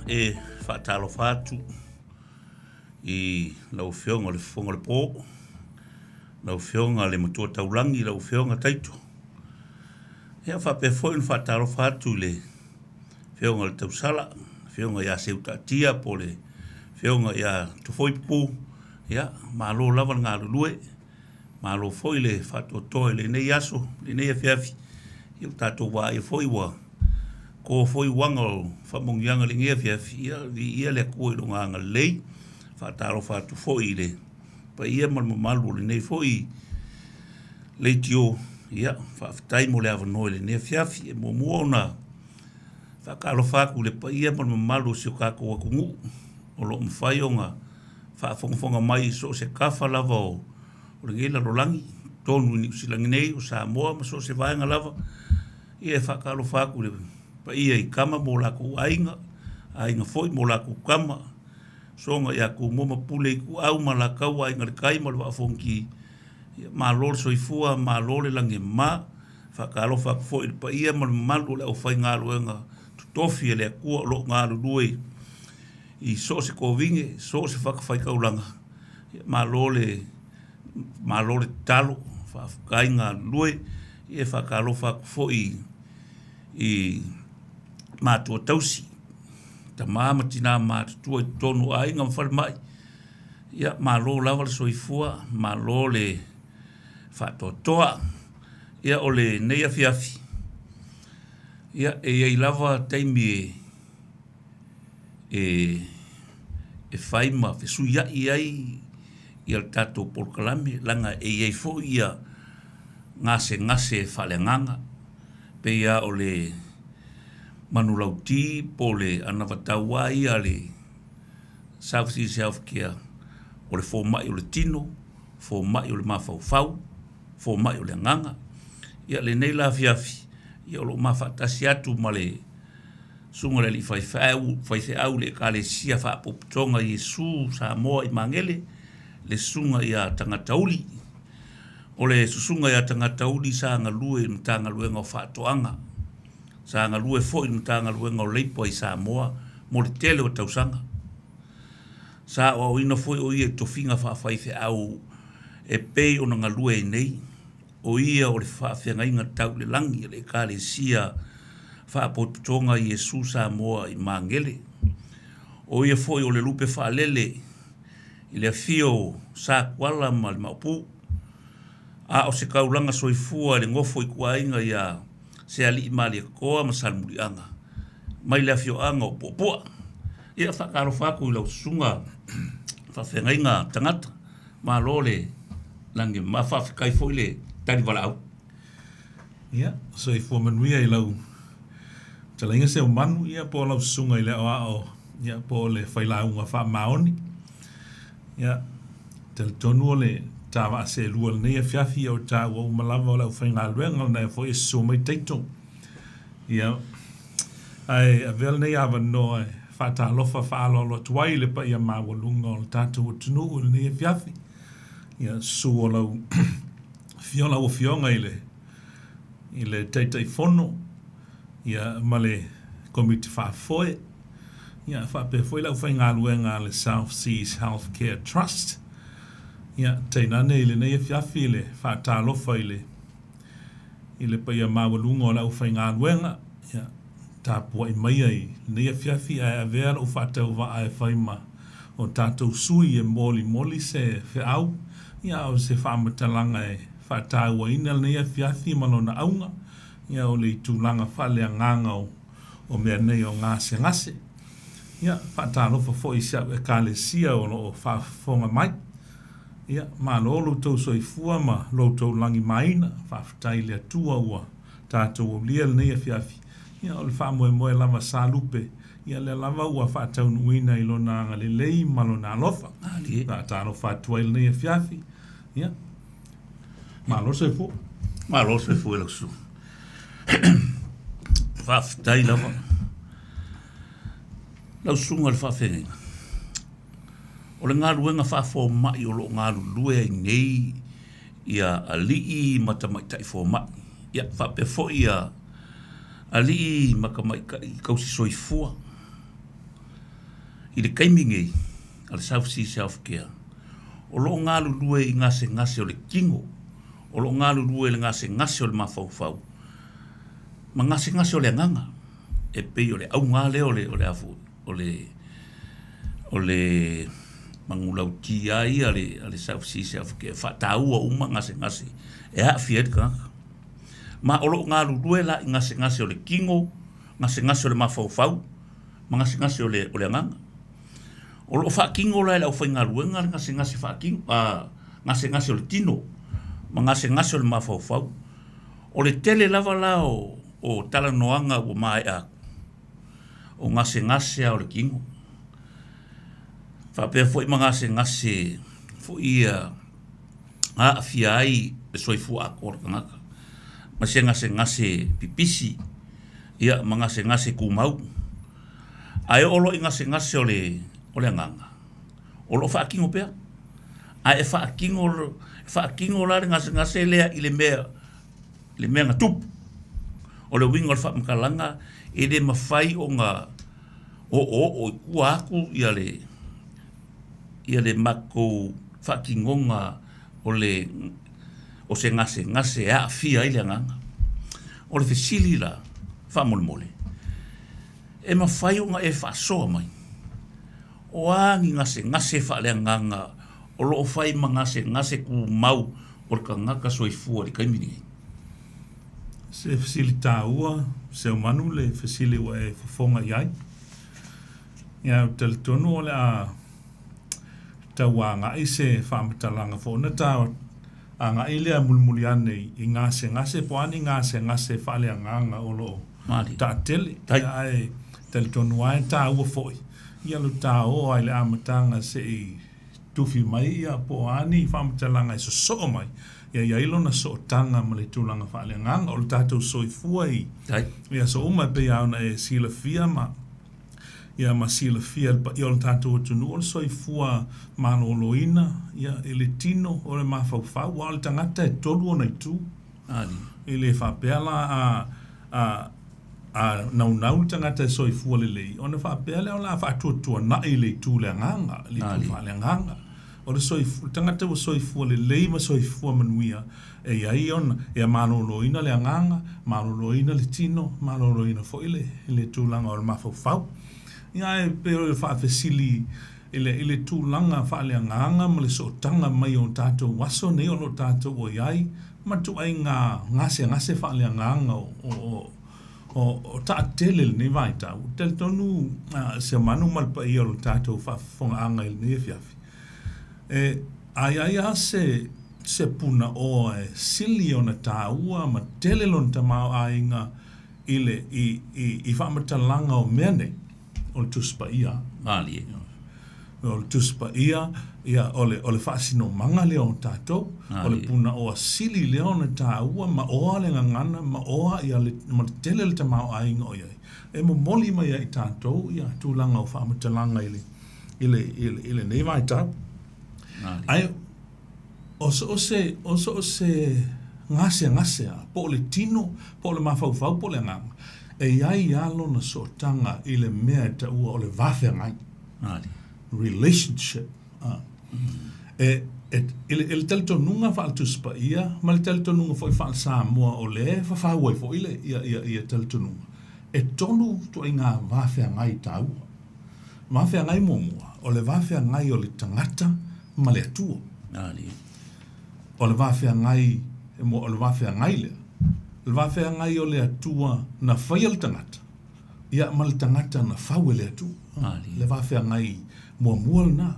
E faatalofa atu i lau Afioga i le Fofoga o le Po, lau Afioga i le Matua Taulagi, lau Afioga Taito. Ia faapea foi ona faatalofa atu i le Afioga i le Tausala, Afioga ia Seutaatia po o le Afioga ia Tofoipupu. Ia, malo lava le galulue, malo foi le faatoatoa i lenei aso, lenei afiafi. Ia ua tatou vaaia foi ua to foi uaga o faamanuiaga i lenei afiafi. Ia, viia le Atua i lona agalelei. Faatalofa atu foi i le paia ma le mamalu o lenei foi leitio. Ia, faafetai mo le avanoa i lenei afiafi. E muamua ona faatalofa atu i le paia ma le mamalu o si o tatou atunuu o lo o mafai ona faafogafoga mai i so o se tafa lava o lenei lalolagi, totonu i Niu Sila nei, o Samoa ma so o se vaega lava. Ia e faatalofa atu i le paia i Tama ma o latou aiga, aiga foi ma o latou Tama, soga ia Tumua ma Pule, Ituau ma Alataua, Aiga i le Tai ma le Vaa o Fonoti. Ia, malo le soifua, malo le lagi e mama. Faatalofa atu foi i le paia ma le mamalu o le aufaigaluega totofi a le Atua o lo o galulue i so o se tovine, so o se fatafaitaulaga. Ia, malo le tatalo, faafetai galulue. Ia, e faatalofa atu foi i matua tausi, tama ma tina matutua i totonu o aiga ma falemai. Ia, malo lava le soifua, malo le faatoatoa. Ia, o lenei afiafi, ia, e i ai lava taimi e fai ma fesuiai ai ia le tatou polokalame, leaga e i ai foi ia gasegase faaleagaga, pei lava o le manulauti po o le anavatau lava ia a le South Seas Healthcare, o le fomai o le tino, fomai o le mafaufau, fomai o le agaga. Ia lenei la afiafi, ia o lo o mafaatasi atu ma le susuga i le alii faifeau i le Ekalesia Faapotopotoga Iesu Samoa i Magele, le susuga ia Tagatauli. O le susuga ia Tagatauli sa galue i le Matagaluega o Faatoaga, sa galue foi i le Matagaluega o Leipa i Samoa mo le tele o tausaga. Sa aoaoina foi o ia i tofiga faafaifeau e pei ona galue ai nei. O ia o le faafeagaiga tau i le lagi a le Ekalesia Faapotopotoga Iesu Samoa i Magele. O ia foi o le lupe faalele i le afio o Satuala ma le Maopu, a o se taulaga soifua i le nofo ituaiga ia Sealii Malietoa ma Salemuliaga mai le afioaga o Puapua. Ia, faatalofa atu i lau susuga faafeagaiga Tagata, malo le lagi e mama, faafetai foi le tali valaau. Ia, soifua manuia i lau fetalaiga Seumanu, ia po o lau susuga i le aoao, ia po o le failauga faamaoni. Ia, talitonu o le tavaa seelua lenei afiafi, ia o taua uma lava o le aufaigaluega, lena foi e susu mai Taito. Ia, ae avea lenei avanoa e faatalofa faaaloalo atu ai i le paia maualuga o le tatou atunuu i lenei afiafi. Ia, susu o lau afio lau afioga i le Taitaifono, ia, ma le Komiti Faafoe, ia, faapea foi le aufaigaluega a le South Seas Healthcare Trust. Ia, tainane i lenei afiafi le faatalofa i le paia maualuga o le aufaigaluega. Ia, tapuai maia i lenei afiafi ae avea lou faatauvaa e fai ma o tatou sui e molimoli se feau, ia, o se faamatalaga e faatauaina lenei afiafi ma lona auga, ia, o le tulaga faaleagaga o mea nei o gasegase. Ia, faatalofa foi i si au ekalesia o lo o faafofoga mai. Ia, malo lo outou soifua ma lo outou lagimaina. Faafetai i le Atua ua tatou aulia lenei afiafi. Ia, o le faamoemoe lava sa lupe, ia lea lava ua faataunuuina i lona agalelei ma lona alofa. Faatalofa atu ai lenei afiafi. Ia, malo le soifua. Malo le soifua i lau susuga. Faafetai lava. Lau susuga i le faafeagaiga, o le galuega faafomai o lo o galulue ai nei ia alii ma tamaitai fomai, ia faapea foi ia alii ma tamaitai tausi soifua. I le taimi nei a le South Seas Healthcare, o loo galulue i gasegase o le tino, o loo galulue i le gasegase o le mafaufau ma gasegase o le agaga e pei o le auga lea o le o le afo o le manulauti a ia a le South Seas Healthcare, faataua uma gasegase e aafia ai le tagata. Ma o loo galulue la i gasegase o le tino, gasegase o le mafaufau ma gasegase o le agaga. O loo faatino la e le aufaigaluega le gasegase faatino a gasegase o le tino ma gasegase o le mafaufau. O le tele lava la o talanoaga ua maea atu o gasegase a o le tino faapea foi ma gasegase foi ia aafia ai le soifua atoa o le tagata ma se gasegase pipisi ia ma gasegase tumau. Ae oo loa i gasegase o le agaga, o loo faatino pea, ae faatino la le gasegase lea i le mea na tupu. O le uiga o le faamatalaga e le mafai ona oooo i tua atu ia le matou faatinoga o se gasegase e aafia ai le agaga. O le fesili la faamolemole, e mafai ona e faasoa mai o a ni gasegase faaleagaga o loo fai ma gasegase tumau o le tagata soifua i le taimi lenei? Se fesili taua Seumanu le fesili ua e fofoga i ai. Ia ou te talitonu o le a tauagai se faamatalaga foi ona ta agai lea mulimuli ane i gasegase po o a ni gasegase faaleagaga o loo taatele. Ae talitonu lava e taua foi ia lo taoa i le amataga se'i tufi mai ia po o a ni faamatalaga e sosoo mai ia i ai lona sootaga ma le tulaga faaleagaga o le tatou soifua i ia so uma e pei lava ona e silafia ma ia ma silafia le paia o le tatou atunuu o le soifua maloloina ia i le tino o le mafaufau aua o le tagata e tolu ona itu. E le faapea la a naunau le tagata e soifua lelei ona faapea lea o le a faatuatuanai le itu le agaga, le itu faaleagaga. O le tagata ua soifua lelei ma soifua manuia e iai ona e maloloina le agaga, maloloina le tino, maloloina foi le tulaga o le mafaufau. Ia e pei o le faafesili i le tulaga faaleagaga ma le sootaga mai o tatou aso nei o loo tatou o i ai ma ituaiga gasegase faaleagaga o taatele lenei vaitau. Talitonu Seumanu ma le paia o le tatou faafofogaaga i lenei afiafi. E a iai lava se punaoa e sili ona taua ma tele lona tamaoaiga i le i faamatalaga o mea nei o le Tusi Paia. Malie. O le Tusi Paia ia o le faasinomaga lea o tatou, o le punaoa sili lea ona taua ma oa le gagana ma oa ia le ma le tele le tamaoaiga o iai. E momoli mai ai tatou ia tulaga o faamatalaga i lenei vaitau. Ae o so o se gasegase po o le tino, po o le mafaufau, po o le agaga, e iai lava lona sootaga i le mea e taua o le vafeagai. Relationship. E le talitonuga faale-Tusi Paia ma le talitonuga foi faale-Samoa o lea e fafau ai foi le ia talitonuga. E tolu ituaiga vafeagai taua. Vafeagai muamua, o le vafeagai o le tagata ma le Atua. O le vafeagai lea. O le vafeagai o le Atua na faia le tagata, ia ma le tagata na fau e le Atua. Le vafeagai muamua lena.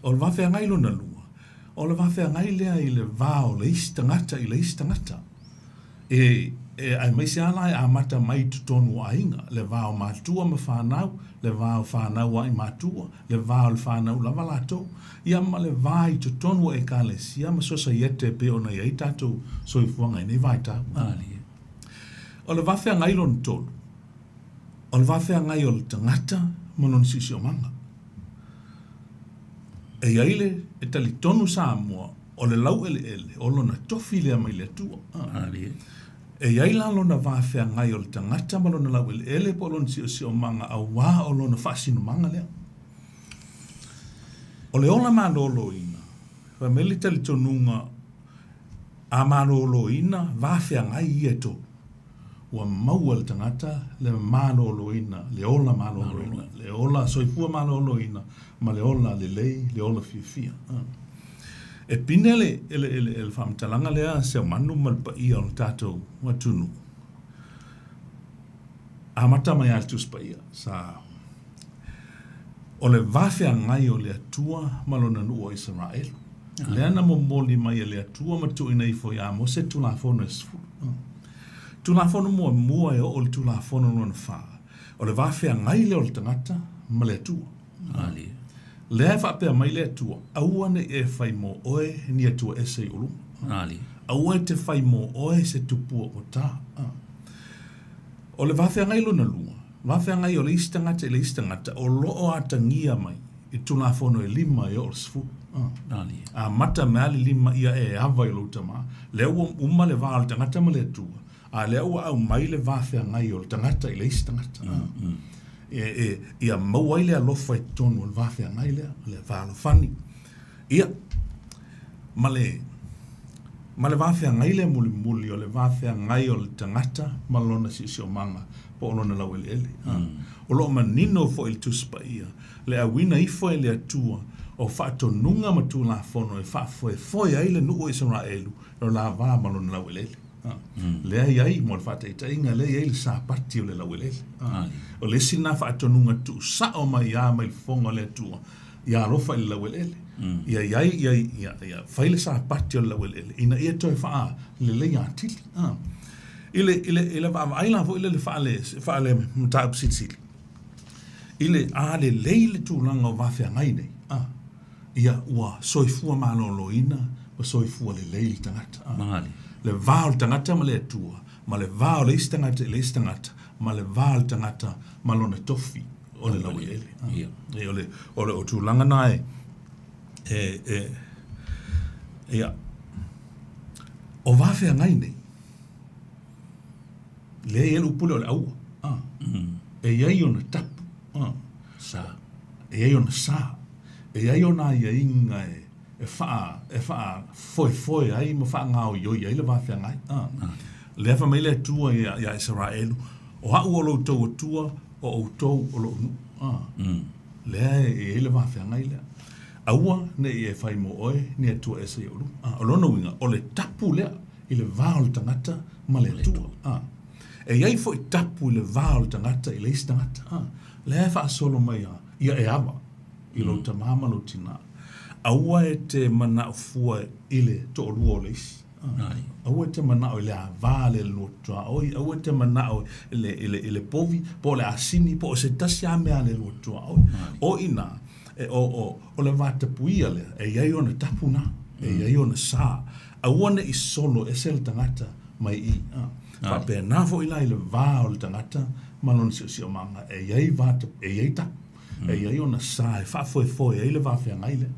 O le vafeagai lona lua, o le vafeagai lea i le va o le isi tagata i le isi tagata. E aemaise lava la e amata mai i totonu o aiga, le va o matua ma fanau, le va o fanau ai matua, le va o le fanau lava latou, ia ma le va i totonu o ekalesia ma sosaiete e pei ona i ai tatou soifuaga i nei vaitau. O le vafeagai lona tolu, o le vafeagai o le tagata ma lona siosiomaga. E iai le e talitonu Samoa o le laueleele o lona tofi lea mai le Atua. E iai la lona vafeagai o le tagata ma lona laueleele po o lona siosiomaga auā o lona faasinomaga lea. O le ola malōlōina, fai mai le talitonuga a malōlōina vafeagai ia e tolu. Ua maua e le tagata le malōlōina, le ola malōlōina, le ola soifua malōlōina ma le ola lelei, le ola fiafia. E pine le le faamatalaga lea Seumanu ma le paia o le tatou atunuu. Amata mai lava i le Tusi Paia sa o le vafeagai o le Atua ma lona nuu o Isaraelu. Lea na momoli mai e le Atua ma tuuina ifo ia Mose Tulafono e 10. Tulafono muamua e oo i le Tulafono lona fa, o le vafeagai lea o le tagata ma le Atua. Lea e faapea mai le Atua, aua ne i e fai mo oe ni atua ese i ou luma. Aua e te fai mo oe se tupua ua ta. O le vafeagai lona lua, vafeagai o le isi tagata i le isi tagata o lo o atagia mai i Tulafono e 5 e oo i le 10. Amata mai lava le 5 ia e ava i lou tama, lea ua uma le va o le tagata ma le Atua, a lea ua aumai le vafeagai o le tagata i le isi tagata. Ia maua ai le alofa i totonu o le vafeagai lea, le fealofani. Ia, ma le vafeagai lea mulimuli o le vafeagai o le tagata ma lona siosiomaga po o lona laueleele. O lo o manino foi i le Tusi Paia le auina ifo e le Atua o faatonuga ma Tulafono e faafoefoe ai le nuu o Isaraelu lo la va ma lona laueleele. Lea i ai mo le faataitaiga, lea i ai le sapati o le laueleele. O le isi na faatonuga tuusao mai ia mai le fofoga o le Atua ia alofa i le laueleele. Ia iai ia fai le sapati o le laueleele ina ia toe faalelei atili. I le vaavaai la foi le faale mataupu silisili i le alelei le tulaga o vafeagai nei, ia ua soifua malōlōina ma soifua lelei le tagata. Le va o le tagata ma le Atua, ma le va o le isi tagata i le isi tagata, ma le va o le tagata ma lona tofi o le laueleele. O le tulaga na e ia o vafeagai nei lea i ai le upule o le aua. E i ai ona tapu, e i ai ona sa, e i ai ona aiaiga e faafoefoe ai ma faagaoioi ai le vafeagai. Lea fai mai le Atua ia Isaraelu, o au o loutou Atua, o outou o lou nuu. Lea e i ai le vafeagai lea. Aua ne i e fai mo oe ni atua ese i ou luma. O lona uiga, o le tapu lea i le va o le tagata ma le Atua. E i ai foi tapu i le va o le tagata i le isi tagata. Lea e faasolo mai ia e ava i lou tamā ma lou tinā. Aua e te manao fua i le toalua o le isi. Aua e te manao i le avā le lua tuaoi, aua e te manao i le povi, po o le asini, po o se tasi a mea le lua tuaoi. O ina, o le vatapuia lea, e i ai ona tapu na, e i ai ona sa. Aua ne i solo ese le tagata mai i. Faapena foi la i le va o le tagata ma lona siosiomaga, e i ai e i ai tapu, e i ai ona sa e faafoefoe ai le vafeagai lea.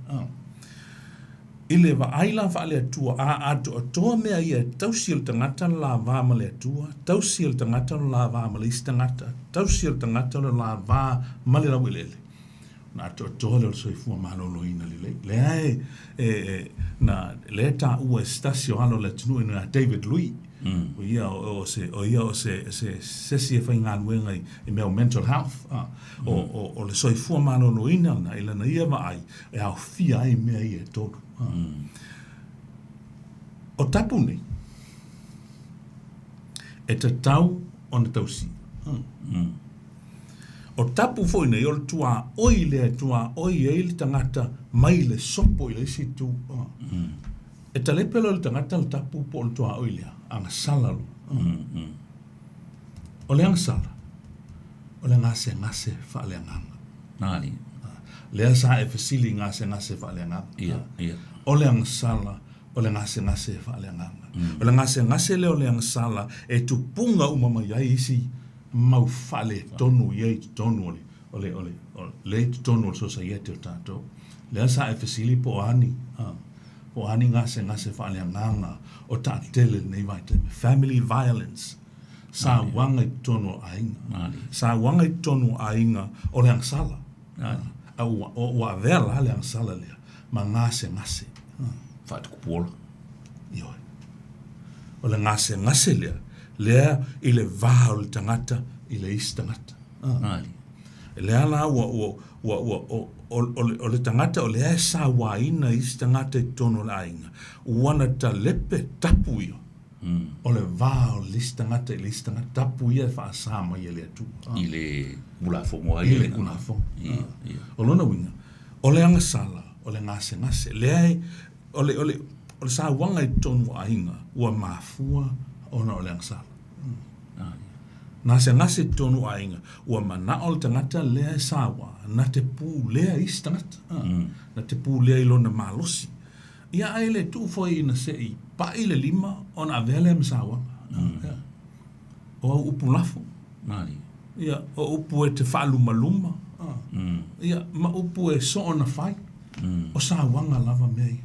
I le vaai la faale Atua, a atoatoa mea ia e tausi e le tagata le lavā ma le Atua, tausi e le tagata le lavā ma le isi tagata, tausi e le tagata le lavā ma le laueleele. Na atoatoa lea o le soifua malōlōina lelei. Lea e na lea taua e se tasi o alo o le atunuu ina David Lui. O ia o se sesi e faigaluega i mea o mental health. O le soifua malōlōina lena i lana ia vaai e aofia ai mea ia e tolu. O tapu nei e tatau ona tausia. O tapu foi nei o le tuaoi lea e tuaoi ai le tagata mai le sopo i le isi itu. E talepe loa le tagata le tapu po o le tuaoi lea, agasala loa. O le agasala, o le gasegase faaleagaga. Lea sa e fesili i gasegase faaleagaga. O le agasala, o le gasegase faaleagaga. O le gasegase lea o le agasala e tupuga uma mai ai isi mau faaletonu ia i totonu o le i totonu o le sosaiete o tatou. Lea sa e fesili po o ani, po o ani gasegase faaleagaga o taatele lenei vaitaimi. Family violence, sauaga i totonu o aiga. Sauaga i totonu o aiga o le agasala. A ua avea la le agasala lea ma gasegase. Faatupu ola. Ioe. O le gasegase lea, lea i le va o le tagata i le isi tagata. Lea la ua o le tagata o lea e sauaina isi tagata i totonu o le aiga, ua na talepe tapu ia. O le va o le isi tagata i le isi tagata, tapu ia e faasā mai e le Atua. I le Tulafono ai. I le Tulafono. O lona uiga, o le agasala, o le gasegase, lea o le sauaga i totonu o aiga, ua mafua ona o le agasala. Gasegase i totonu o aiga, ua manao le tagata lea e saua, na te pulea isi tagata. Na te pulea i lona malosi. Ia ai le tuu foi ina sei pai le lima ona avea lea ma sauaga. O au upu lafo. Ia, o upu e te faalumaluma. Ia, ma upu e soona fai. O sauaga lava mea ia.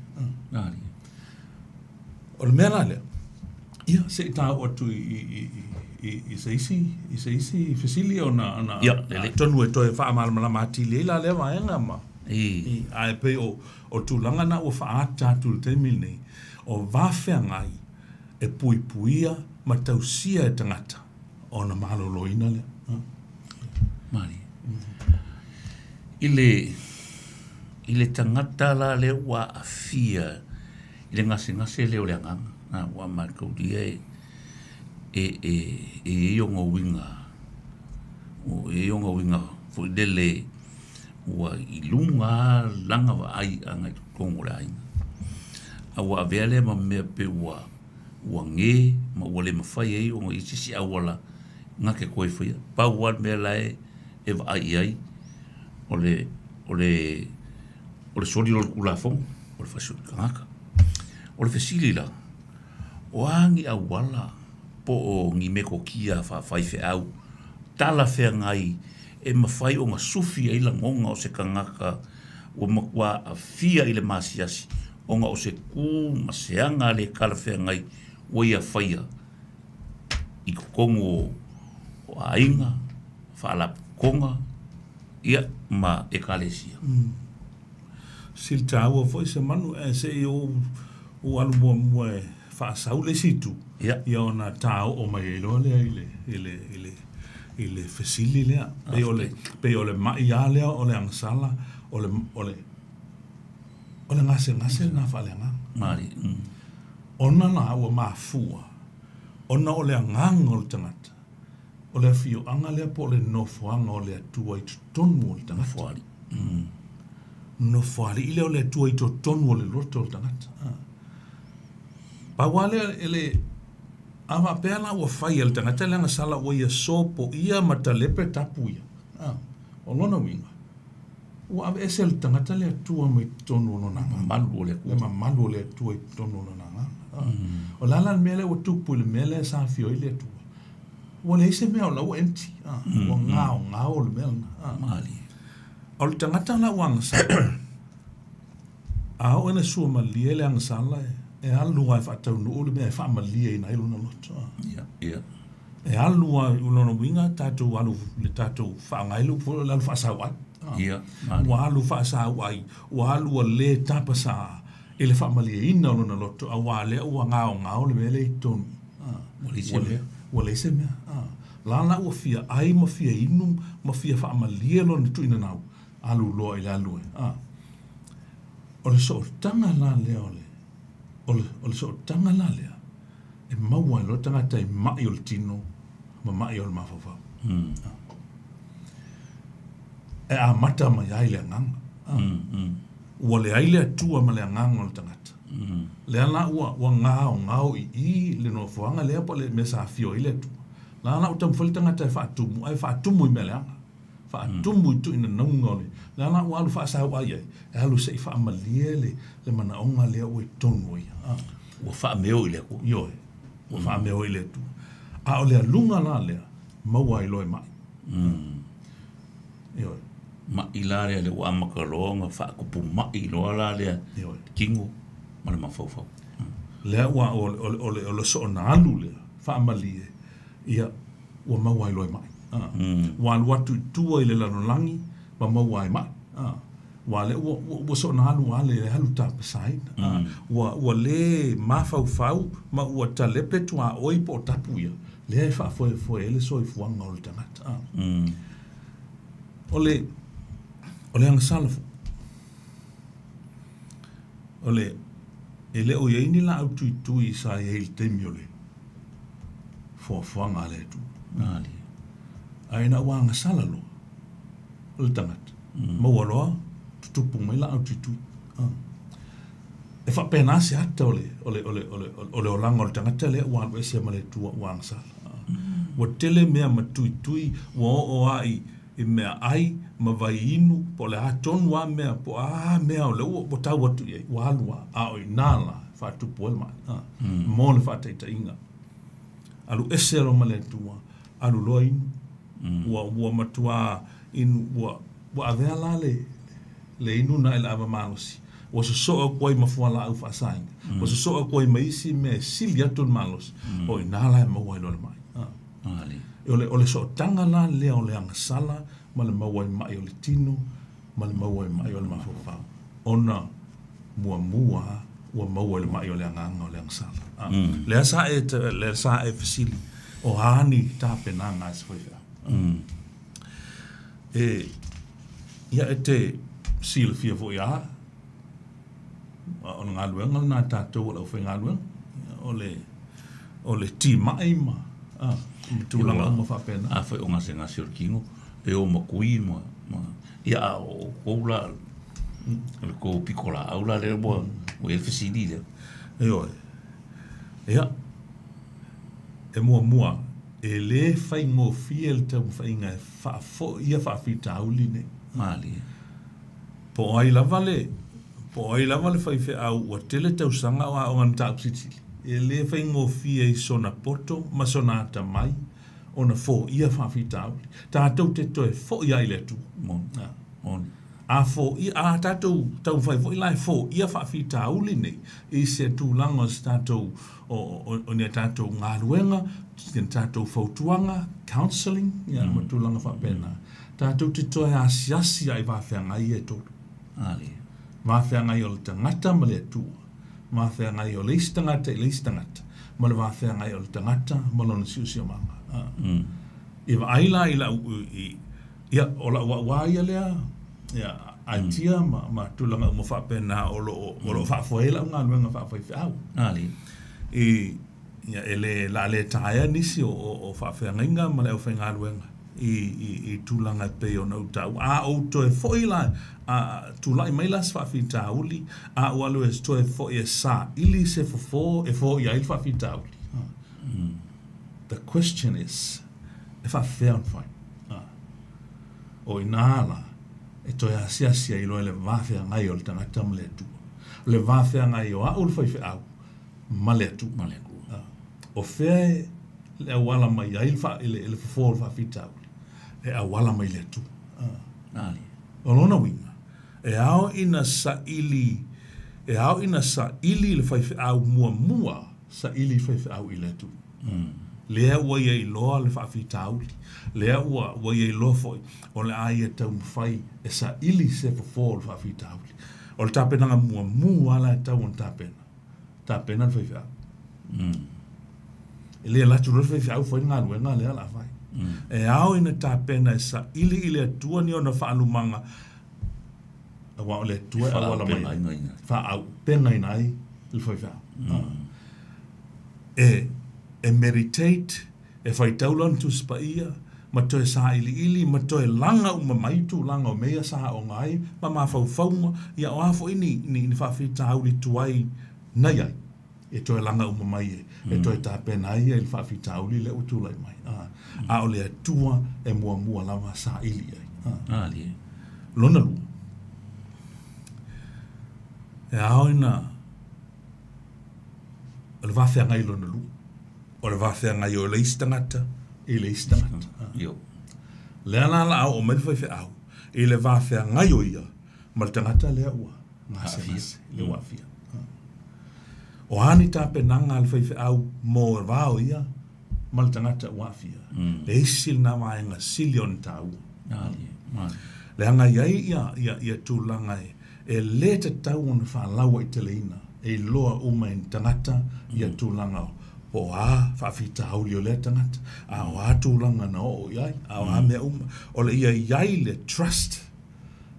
O le mea la lea, ia, sei tāu atu i se isi fesili ona tonu e toe faamalamalama atili ai la lea vaega ma. Ae pei o tulaga na ua faaata atu le taimi lenei, o vafeagai e puipuia ma tausia e tagata ona maloloina lea. Mali. I le tagata la lea ua aafia i le gasegase lea o le agaga, ua mataulia e i ona uiga, o e i ona uiga foi lele ua i luga lana vaai agai i totonu o le aiga. A ua avea lea ma mea pe ua ge ma ua le mafai ai ona i se isi auala na te toe faia. Pau lava le mea la e vaai i ai o le soli o le Tulafono, o le fasioti tagata. O le fesili la, o a ni auala po o ni metotia faafaifeau talafeagai e mafai ona sufi ai lagona o se tagata ua matua aafia i le masiasi ona o se tu ma se aga le talafeagai ua ia faia i totonu o aiga, faalapotopotoga, ia ma ekalesia. Sili tāua foi se manu e se i o alu muamua e faasau le isi itu. Ia ona tāo o mai ai loa lea i le fesili lea. Pei o le mai a lea o le agasala, o le gasegase lena faaleagaga. Mali. Ona la ua mafua, ona o le agaga o le tagata, o le afioaga lea po o le nofoaga o le Atua i totonu o le tagata. Nofoalii. Nofoalii lea o le Atua i totonu o le loto o le tagata. Pau lava lea e le a faapea la ua fai e le tagata le agasala ua ia sopo ia ma talepe tapu ia. O lona uiga, ua aveese le tagata le Atua mai totonu o lona agaga. Mamalu o le Atua. Le mamalu o le Atua i totonu o lona agaga. O le ala le mea lea ua tupu i le mea lea sa afio ai le Atua. Ua leai se mea o la ua empty. Ua gaogao le mea lena. Mali. O le tagata la ua agasala, a oo ina sua malie le agasala e alu ai faataunuu le mea e faamalie ina ai lona loto. Ia. E alu ai o lona uiga tatou alu le tatou faaaoga le upu le alu faasau ai. Ia. Ua alu faasau ai, ua alu ua le tapasā i le faamalieina o lona loto, auā lea ua gaogao le mea lea i totonu. Ua leai se mea. La la ua fia ai ma fia inu ma fia faamalie lona tuuina alu loa i le alu ai. O le sootaga la lea o le sootaga la lea e maua ai loa tagata i mai o le tino ma mai o le mafaufau. E amata mai ai le agaga. Ua leai le Atua ma le agaga o le tagata. Lea la ua gaogao i le nofoaga lea po o le mea sa afio ai le Atua. La la ua taumafai le tagata e faatumu, ae faatumu i mea leaga. Faatumu i tuuina nauga o le. Lea la ua alu faasau ai ai, e alu sei faamalie le manaoga lea ua i totonu o ia. Ua faameo i le Atua. Ioe, ua faameo i le Atua. A o le aluga la lea, maua ai loa e mai. Ioe. Mai la lea le ua amata loa ona faatupu mai loa la lea tino ma le mafaufau. Lea ua o le soona alu lea, faamalie, ia ua maua ai loa e mai. Ua alu atu i tua i le lalolagi ma maua ai mai. Ua le ua ua soona alu ale le alu tapasaina. Ua le mafaufau ma ua talepe tuaoi po o tapu ia lea e faafoefoe ai le soifuaga o le tagata. O le agasala foi o le e le o i ai ni laau tuitui sa i ai i le taimi o le foafoaga a le Atua. Ae ina ua agasala loa o le tagata, maua loa tutupu mai laau tuitui. E faapena se ata o le olaga o le tagata lea ua alu ese ma le Atua ua agasala. Ua tele mea matuitui, ua oo ai i mea ai ma vai inu, po o le a tonu a mea, po o a mea o le ua tau atu i ai, ua alu a, a o i nā la, faatupu ai le mai. Mo le faataitaiga. Alu ese loa ma le Atua, alu loa inu. Ua matua inu, ua avea la le inu na i le ava malosi. Ua sosoo atu ai ma fualaau faasaina. Ua sosoo atu ai ma isi mea e sili atu le malosi. O i nā la e maua ai loa le mai. O le sootaga la lea o le agasala ma le maua ai mai o le tino ma le maua ai mai o le mafaufau. Ona muamua ua maua le mai o le agaga o le agasala. Lea sa e fesili o a ni tapenaga a se faifeau. E ia e te silafia foi a o le galuega lena a tatou o le aufaigaluega o le timai ma tulaga uma faapena. A foi o gasegase o le tino e o makui ma ia a o kou la le kou piko la au la lea ua i ai le fesili lea. Ioe. Ia e muamua e lē faigofie le taumafaiga e faafoia faafitauli nei. Malie. Po o ai lava le faifeau ua tele tausaga o aoga i mataupu silisili. E lē faigofie i sona poto ma sona atamai ona foia faafitauli. Tatou te toe foi ai i le Atua. Moni. A foia, a tatou taumafai foi la e foia faafitauli nei i se tulaga o se tatou o ni a tatou galuega, ni tatou fautuaga, counselling, ia ma tulaga faapena. Tatou te toe asiasi ai vafeagai ia e tolu. Vafeagai o le tagata ma le Atua, vafeagai o le isi tagata i le isi tagata, ma le vafeagai o le tagata ma lona siosiomaga. I vaai la i lau ia o lau auā ia lea ia aitia ma tulaga uma faapena o loo faafoe ai lau galuega faafaifeau. I ia e le la le taea nisi o faafeagaiga ma le aufaigaluega i tulaga e pei ona ou taua. A ou toe foi la, a tulai mai la se faafitauli, a ou alu e toe foi e saili se fofo e foia ai le faafitauli. The question is, e faafefea ona fai? O ina la, e toe asiasi ai loa le vafeagai o le tagata ma le Atua. O le vafeagai o au le faifeau ma le Atua. Ma le Atua. O fea le auala mai ai le fofo o le faafitauli? E auala mai le Atua. O lona uiga, e ao ina saili, le faifeau muamua, saili le faifeau i le Atua. Lea ua ia iloa le faafitauli, lea ua ia iloa foi o le a ia taumafai e saili se fofo o le faafitauli. O le tapenaga muamua la e tatau ona tapena, tapena le faifeau. E le alu atu loa le faifeau fai le galuega lea o le a fai. E ao ina tapena e saili i le Atua ni ona faalumaga, aua o le Atua e auala mai, faaaupegaina ai le faifeau. E meditate, e faitau lona Tusi Paia, ma toe sailiili, ma toe laga uma mai tulaga o mea ia sa aoga ai, ma mafaufauga, ia o a foi ni faafitauli tuai na i ai, e toe laga uma mai e toe tapena ai i le faafitauli lea ua tulai mai. A o le Atua e muamua lava saili ai. Lona lua, e ao ina o le vafeagai lona lua, o le vafeagai o le isi tagata i le isi tagata. Lea la la oo mai le faifeau i le vafeagai o ia ma le tagata lea ua gasegase, lea ua aafia. O a ni tapenaga a le faifeau mo le va o ia ma le tagata ua aafia. Le isi lena vaega sili ona taua. Leaga e i ai ia, ia, ia tulaga e, e lē tatau ona faalauaiteleina, e iloa uma e ni tagata ia tulaga o, po o a faafitauli o lea tagata, a o a tulaga na oo i ai, a o a mea uma. O le ia i ai le trust,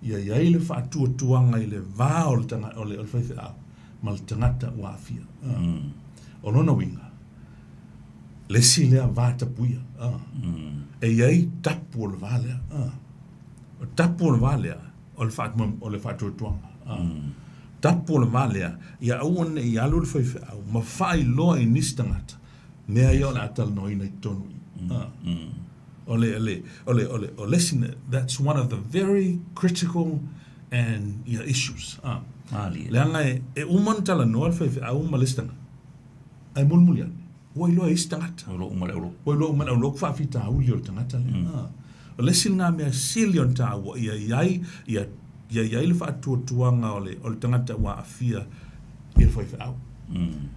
ia i ai le faatuatuaga i le va o le taga, o le, o le faifeau ma le tagata ua aafia. O lona uiga, le isi lea vatapuia, e i ai tapu o le va lea. O tapu o le va lea, o le o le faatuatuaga. Tapu o le va lea, ia aua ne i alu le faifeau ma faailoa i nisi tagata mea ia o le a talanoaina i totonu i i. O le, le, o le, o le, o le isi, that's one of the very critical and ia, issues. Malie. Leaga e, e uma ona talanoa le faifeau ma le isi tagata, ae mulimuli ane, ua iloa e isi tagata. O lo uma le aulotu. Ua iloa uma e le aulotu faafitauli o le tagata lea. O le isi lena mea sili ona taua, ia i ai, ia, ia i ai le faatuatuaga o le, o le tagata ua aafia i le faifeau.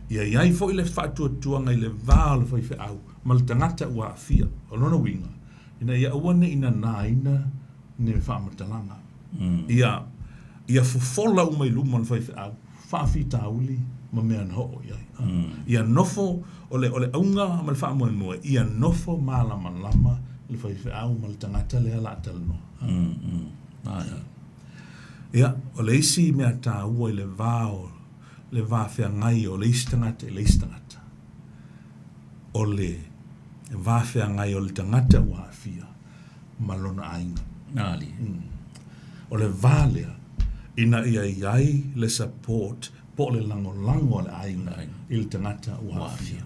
Ia i ai foi le faatuatuaga i le va o le faifeau ma le tagata ua aafia. O lona uiga, ina ia aua ne i nanaina ni faamatalaga. Ia, ia fofola uma i luma o le faifeau, faafitauli ma mea na oo i ai. Ia nofo, o le, o le auga ma le faamoemoe, ia nofo malamalama le faifeau ma le tagata lea o le a talanoa. Ia, o le isi mea taua i le va o le va feagai o le isi tagata i le isi tagata, o le va feagai o le tagata ua aafia ma lona aiga. Malie. O le va lea, ina ia i ai le support po o le lagolago a le aiga i le tagata ua aafia.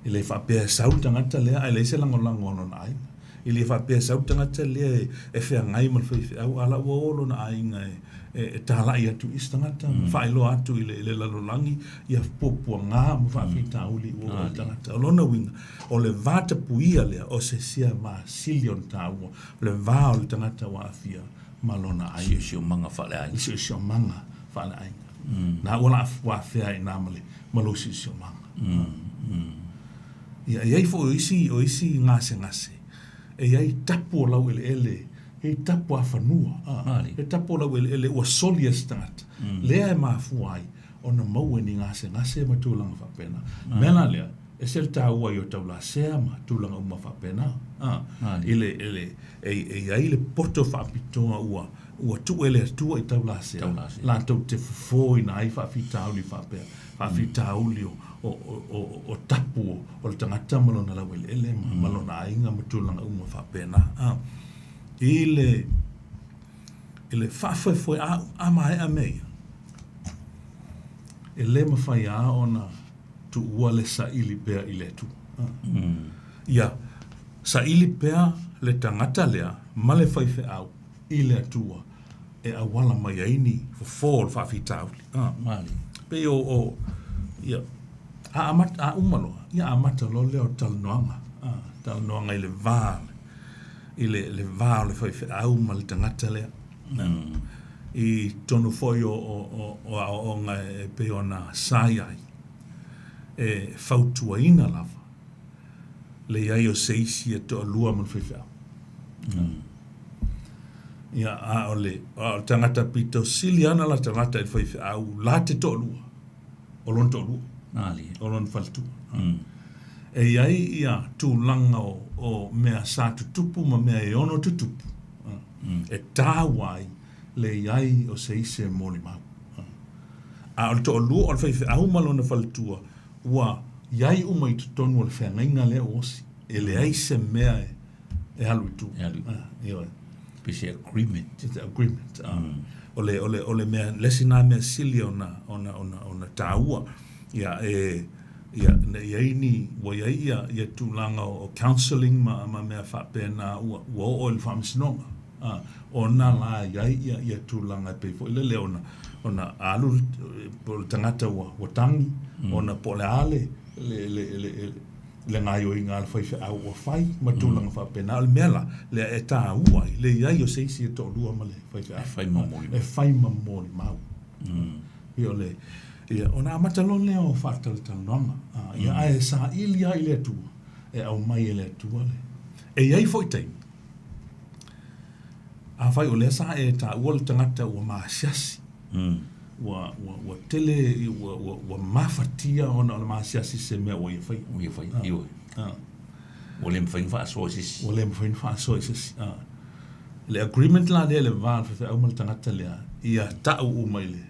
E le faapea e sau le tagata lea ae leai se lagolago a lona aiga. E le faapea e sau le tagata lea e feagai ma le faifeau, a la ua o lona aiga e, e, e talai atu i isi tagata, ma faailoa atu i le, i le lalolagi ia puapuaga ma faafitauli ua oo i le tagata. O lona uiga, o le vatapuia lea o se sia va sili ona taua, o le va o le tagata ua aafia ma lona aiga. Siosiomaga faaleaiga. Le siosiomaga faaleaiga. Na ua la afea ai i ina ma le, ma lou siosiomaga. Ia, e i ai foi o isi, o isi gasegase, e i ai tapu o laueleele, e i ai tapu afanua, e tapu o laueleele ua soli e se tagata, lea e mafua ai ona maua i ni gasegase ma tulaga faapena. O le mea la lea, e ese le taua i o taulasea ma tulaga uma faapena, i le, i le, e, e i ai le poto faapitoa ua, ua tuu e le Atua i taulasea, latou te fofoina ai faafitauli faapea, faafitauli o, o, o, o tapu o le tagata ma lona laueleele ma, ma lona aiga ma tulaga uma faapena. I le, i le faafoefoe a, a maea mea ia, e lē mafai lava ona tuua le saili pea i le Atua. Ia saili pea le tagata lea ma le faifeau i le Atua e auala mai ai ni fofo o le faafitauli. Malie. Pei o, o ia, a amata, a uma loa, ia amata loa lea o talanoaga, talanoaga i le va, i le, le va o le faifeau ma le tagata lea. I totonu foi o, o, o, o aoaoga e pei ona sa i ai, e fautuaina lava le i ai o se isi e toalua ma le faifeau. Ia, a o le, a o le tagata pito sili ana la tagata i le faifeau la te toalua, o lona toalua. Malie. O lona faletua. E i ai ia tulaga o, o mea sa tutupu ma mea e ono tutupu, e tāua ai le i ai o se isi e molimau. A o le toalua o le faifeau ma lona faletua, ua i ai uma i totonu o le feagaiga lea ua osi. E leai se mea e, e alu i tua. E alu i tua. Ioe. Pei se agreement. It's an agreement. O le, o le, o le mea, le isi na mea sili ona, ona, ona, ona tāua. Ia, e, ia, ne i ai ni, ua i ai ia, ia tulaga o, o counselling ma, ma mea faapena ua, ua oo i le faamasinoga. Ona la e i ai ia, ia tulaga e pei foi lele ona, ona alu po o le tagata ua, ua tagi, ona po o le a le, le, le, le, le gaoioiga a le faifeau ua fai ma tulaga faapena. O le mea la, lea e tāua ai le i ai o se isi e toalua ma le faifeau. E fai ma molimau. E fai ma molimau. Ia o le, ia, ona amata loa lea o faatalatalanoaga. Ia, ae saili lava i le Atua, e aumai e le Atua le. E i ai foi taimi, Afai o lea sa e taua le tagata ua masiasi, ua tele ua mafatia ona o le masiasi se mea ua ia faia. Ua ia faia, ioe. Ua le mafai ona faasoa i se isi. Ua le mafai ona faasoa i se isi. Le agreement la lea i le va o le faifeau ma le tagata lea, ia tau uma i le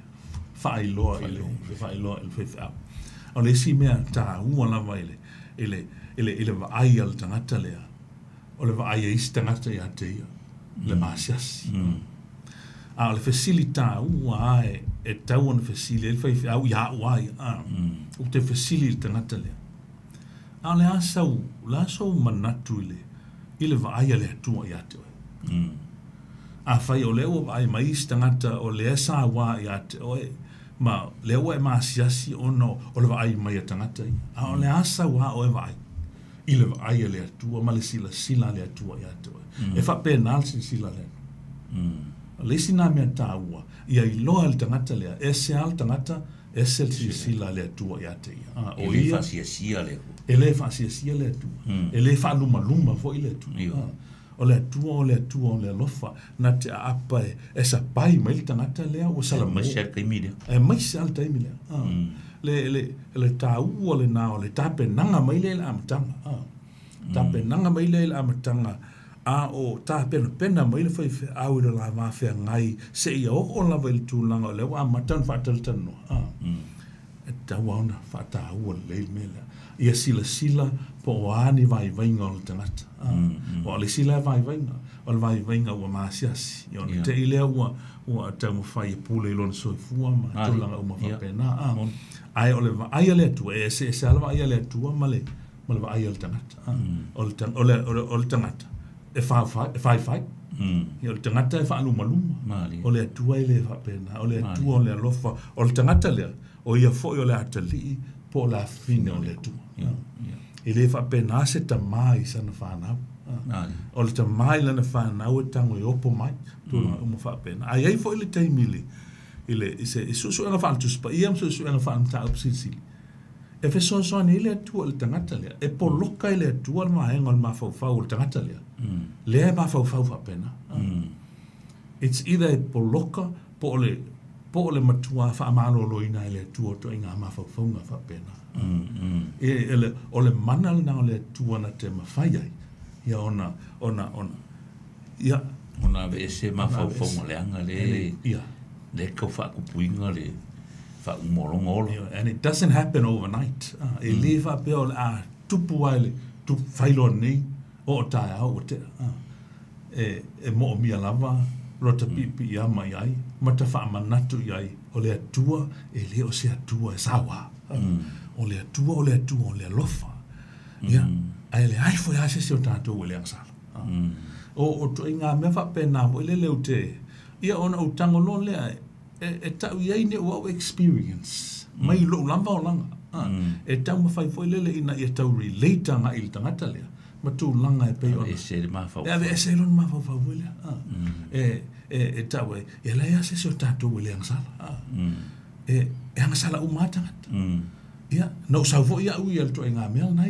faailoa i le faailoa i le faifeau. O le isi mea taua lava i le vaai a le tagata lea, o le vaai a isi tagata ia te ia, le masiasi. A o le fesili taua lava e tau ona fesili ai le faifeau ia au lava ia. Ou te fesili i le tagata lea. A o le a sou manatu i le vaai a le Atua ia te oe. Afai o lea ua vaai mai isi tagata o lea sauā ia te oe, ma lea ua e masiasi ona o le vaai mai a tagata ia. A o le a sau a oe vaai i le vaai a le Atua ma le silasila a le Atua ia te oe. E faapena le silasila a le Atua. O le isi nā mea taua, ia iloa le tagata lea, ese lava le tagata, ese le silasila a le Atua ia te ia. E le faasiasia le Atua. E le faasiasia le Atua. E le faalumaluma foi le Atua. O le Atua, o le Atua, o le alofa, na te aapa e sapai mai le tagata lea ua salamo. E maise lava le taimi lea. E maise lava le taimi lea. Le taua lena o le tapenaga mai lea i le amataga. Tapenaga mai lea i le amataga, a o tapenapena mai le faifeau i le la vafeagai seia oo lava i le tulaga o lea ua amata ona faatalatalanoa. E tatau lava ona faataua lelei le mea lea. Ia silasila po o a ni vaivaiga o le tagata. O le isi lea vaivaiga, o le vaivaiga ua masiasi. Ia ona tei lea ua taumafai e pule i lona soifua ma tulaga uma faapena. Ae o le vaai a le Atua, e eseese lava le vaai a le Atua ma le vaai a le tagata. O le tagata e faifai. Ia o le tagata e faalumaluma. O le Atua e le faapena. O le Atua o le alofa. O le tagata lea, o ia foi o le atalii po o le afafine o le Atua. E le faapena se tamā i sana whanau. O le tamā i lana whanau e tango e opo mai, tulaga uma faapena. Ae i ai foi le taimi i le suesuega faale-Tusi Paia ma suesuega faale-mataupu silisili. E fesoasoani ai le Atua i le tagata lea. E poloka i le Atua le vaega o le mafaufau o le tagata lea. Lea e mafaufau faapena. It's either e poloka po o le matua faamaloloina e le Atua o toaiga mafaufauga faapena. O le mana lena o le Atua na te mafai ai. Ia ona ia ona aveese mafaufauga leaga le le tau faakupuiga le faaumologa ola. And it doesn't happen overnight. E le faapea o le a tupu ai le failoa nei o o taeao ua tea. E moomia lava lota piipiiama i ai, ma ta faamanatu i ai, o le Atua e le o se Atua e sauā. O le Atua, o le Atua, o le alofa. Ia, ae leai foi lava se isi o tatou e le agasala. O toaiga mea faapena foi lele ou te, ia ona ou tago loa lea, e tau i ai niʻu au experience, mai lou lava olaga. E taumafai foi lele ina ia tau relate agai i le tagata lea, ma tulaga e pei ona aveese le mafaufau. E aveese lona mafaufau foi lea. E tau ai, e leai lava se isi o tatou e le agasala. E agasala uma lava tagata. Ia, na ou sau foi au ia le toaiga mea lena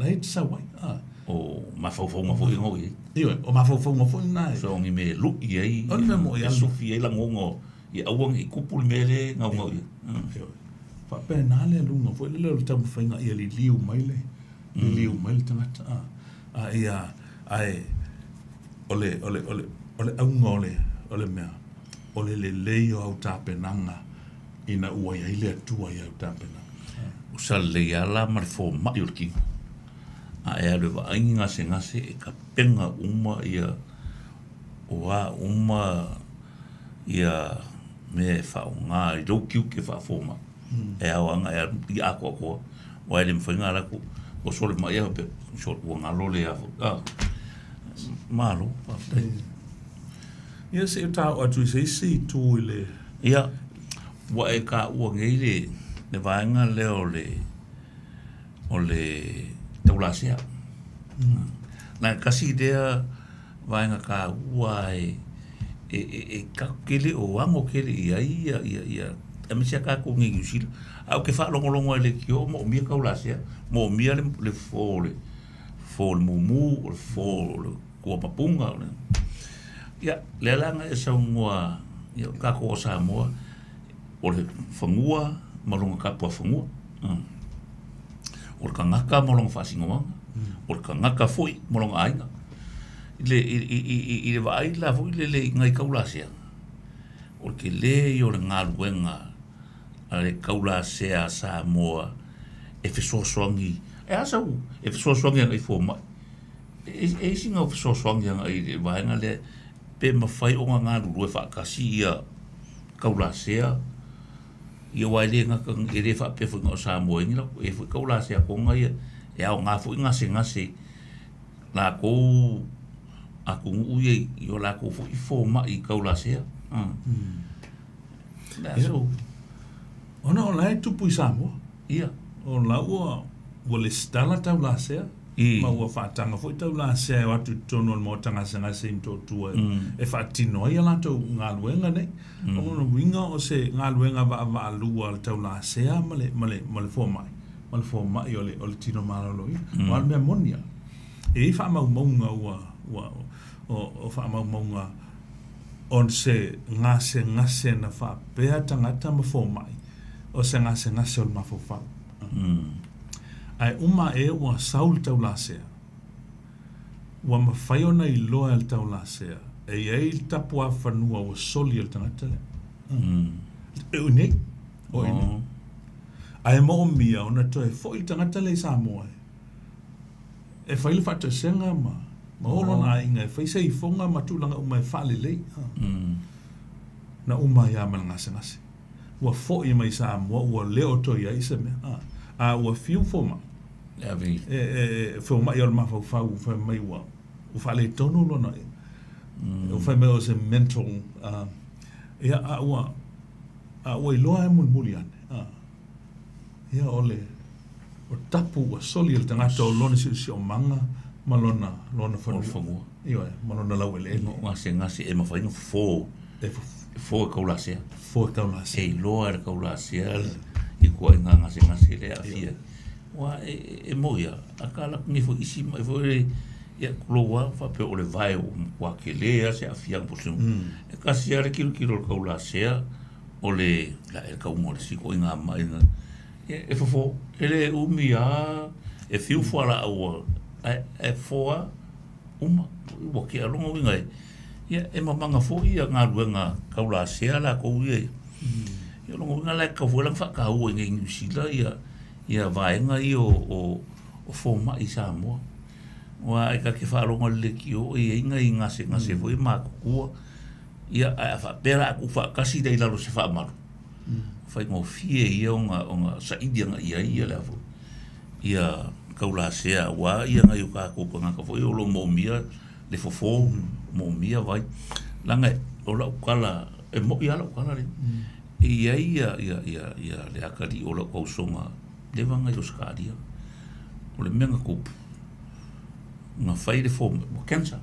e te sau ai. O mafaufauga foi na o i ai. Ioe, o mafaufauga foi lena e. So o ni mea e lui ai, O ni mea moʻi e sufi ai lagoga ia aua ne i kupu le mea lea e gaugau i ai. Ioe. Faapena le aluga foi lele o le taumafaiga ia liliu mai le liliu mai le tagata. A ia, ae o le auga o le mea, o le lelei o au tapenaga ina ua i ai le Atua i au tapenaga. O sa lelei lava la ma le fomai o le tino. A e alu e vaai ni gasegase e tapena uma ia o a uma ia mea e faaaoga i lou tiute faafomai. E ao lava ona e alu i atoatoa, aua e le mafai ona alu atu oso le mai faapea, ua galo le a foi. Malo, faafetai. Ia seʻi taoʻo atu i se isi itu i le. Ia, ua e taua nei le vaega lea o le taulasea. Na e tasi lea vaega taua e tatou te le o ano tele i ai ia aemaise lava tatou nei i Niu Sila. Ae ou te faalogologo ai i le leitio, moomia taulasea, moomia le fofo o le mumu, o le fofo o le kuamapuga. Ia, lea la na e saunoa ia o tatou o Samoa, o le fanua ma lona tapuafanua. O le tagata ma lona faasinomaga. O le tagata foi ma lona aiga. I le, i, i, i, i le vaai la foi lele i nai taulasea, o le telē ia o le galuega a le taulasea a Samoa e fesoasoani, e a sau e fesoasoani agai fomai. E i ai sina fesoasoani agai i le vaega lea pe mafai ona galulue faatasi ia taulasea ia aua e le gata e le faapea foi na o Samoa e i ai ni latou e i ai foi taulasea Toga ia e aoga foi gasegase latou atunuu ia i o latou foi fomai taulasea. Le aso. Ona o la e tupu i Samoa. Ia. O la ua lesitala taulasea. Ma ua faataga foi taulasea e o atu i totonu o le maota gasegase i Motootua e faatino ai a latou galuega nei. O lona uiga o se galuega vaavaalua a le taulasea ma le fomai, ma le fomai o le tino maloloina. Aua o le mea moni lava, e i ai faamaumauga ua o faamaumauga o se gasegase na faapea tagata ma fomai, o se gasegase o le mafaufau. Ae uma ae ua sau le taulasea, ua mafai ona iloa e le taulasea, e i ai le tapuafanua ua soli e le tagata lea. E o i nei, o i nei. Ae moomia ona toe foi le tagata lea i Samoa e fai le faatoesega ma o lona aiga e fai se ifoga ma tulaga uma e faalelei. Na uma ai lava ma le gasegase. Ua foi mai Samoa ua le o toe i ai se mea. A ua fiu fomai. E fomai o le mafaufau fai mai ua faaletonu lona. Ua fai mai o se mental. Ia, a ua iloa e mulimuli ane. Ia, o le o tapu ua soli e le tagata o lona siosiomaga ma lona fanua. Ioe, ma lona laueleele. O gasegase e mafai ona fofo. E fofo e taulasea. Fofo e taulasea. E iloa e le taulasea i ituaiga gasegase lea e aafia. Ua e moia, a ka ala atu nei foi isi mai foi ia tulou lava faapea o le vae ua matua tele lava se aafiaga po o se E tasi lava le tilotilo o le taulasea o le la e tauga o le isi ituaiga mai na e fofo, e le umi lava, e fiu fualaau ae fofo lava uma, ua tea lona uiga e ia e mamaga foi ia galuega taulasea latou ia. Ia lona uiga la e tatau foi la ona faataua i inei i Niu Sila ia vaega ia o fomai i Samoa. Aua e ta te faalogo i le leitio e i ai nai gasegase foi matutua, ia ae a faapea la a tuufaatasi la i lalo o se faamalu, faigofie ia ona saili agai i ai ia le a foi ia taulasea aua ia nai o tatou tagata foi o lo o moomia le fofo, moomia vai. Leaga o lau tala, e moi lava lau tala lea. E i ai ia le atalii o lau tausoga leva na i Ausetalia. O le mea na tupu, na fai le fomai, ua cancer.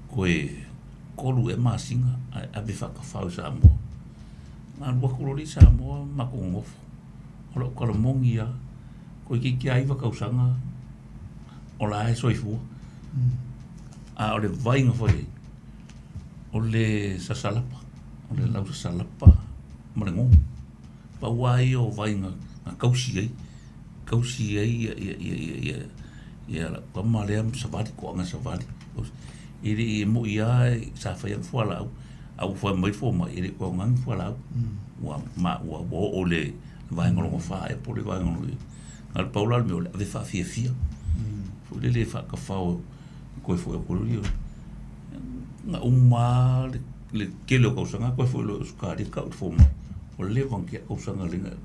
Toe 3 ea masina ae ave faatafao i Samoa. Na alu atu loa lea i Samoa matou nonofo. O lau tala moni lava, toeitiiti lava 9 tausaga o la e soifua. A o le vai na fai ai, o le sasalapa, o le lau sasalapa ma le gogo. Pau lava ia o vai na tausi ai, tausi ai ia lau tama lea ma savali, toaga savali. E le i moi lava sa fai atu fualaau, a ua fai mai fomai, e le i aoga ni fualaau. Ua oo le vaega lona 4 ea po o le vaega lona. Na o le pau la o le mea o le ave faafiafia. Foi lele faatafao toe foi atu loa. Na uma le tele o tausaga toe foi loa i Ausetalia tau i le fomai. Ua leva ona tea tausaga le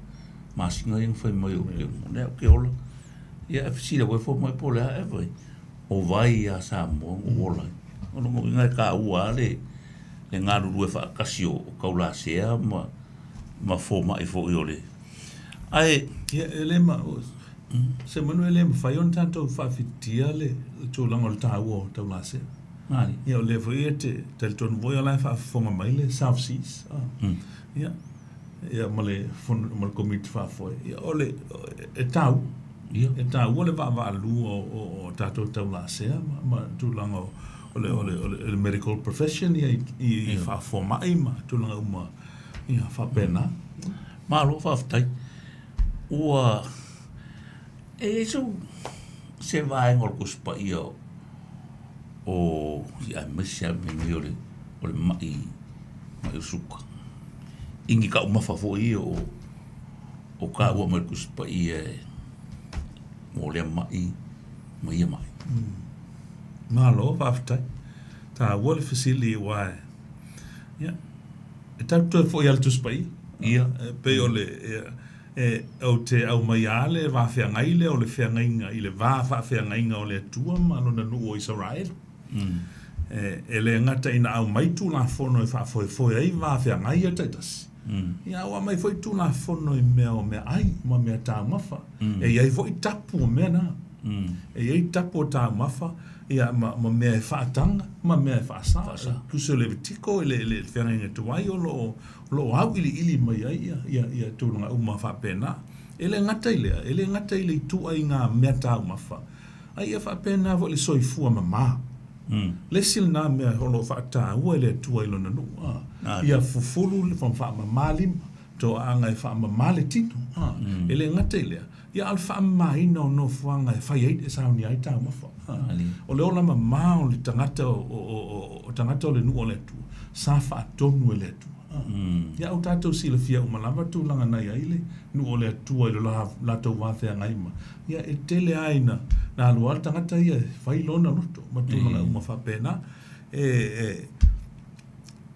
masina ia na fai mai o lea ou te ola. Ia e fesili atu ai fomai po o le a e fai. O vai a Samoa na ou ola ai. O lona uiga e taua lava le galulue faatasi o taulasea ma fomai foi o le. Ae ia e le ma se manu e le mafai ona tatou faafitia le tulaga o le taua o taulasea. Ia o lea foi e te talitonu foi o la e faafofoga mai le South Seas. Ia ia ma le komiti faafoe. Ia o le e taua. Ia e taua le vaavaalua o tatou taulasea ma tulaga o le o le o le medical profession ia i faafofoma'i ma tulaga uma ia faapena. Malo faafetai. Ua e i ai se vaega o le Tusi Paia o aemaise lava mea nei o le ma'i o suka i ni taumafa foi ia o taua mai le Tusi Paia mo lea ma'i ma ia ma'i. Malo faafetai. Taua le fesili aua ia, e tatou toe fo'i lava i le Tusi Paia. E pei o le e ou te aumaia lava le vafeagai lea o le feagaiga i le va faafeagaiga o le Atua ma lona nuu o Isaraelu. E le gata ina aumai Tulafono e faafoefoe ai vafeagai ia taitasi, ia a ua aumai foi Tulafono i mea o meaai ma mea taumafa. E i ai foi tapu o mea na. E i ai tapu o taumafa ia ma mea e faataga ma mea e faasa. Tusa o Levitiko i le feagaiga tuai o lo o auiliili mai ai ia tulaga uma faapena. E le gata i lea, e le gata i le ituaiga mea taumafa, a ia faapena foi le soifua mamā. Le isi lena mea o lo o faataua e le Atua i lona nuu. Ia fufulu le faamamā lima, toaaga e faamamā le tino. E le gata i lea, ia a o le faamamaina o nofoaga e fai ai e saunia ai taumafa. O le ola mamā o le tagata o tagata o le nuu o le Atua, sa faatonu e le Atua. Ia o tatou silafia uma lava tulaga na i ai le nuu o le Atua i le latou vafeagai ma. Ia e tele lava ina na alu lava le tagata ia e fai lona loto ma tulaga uma faapena.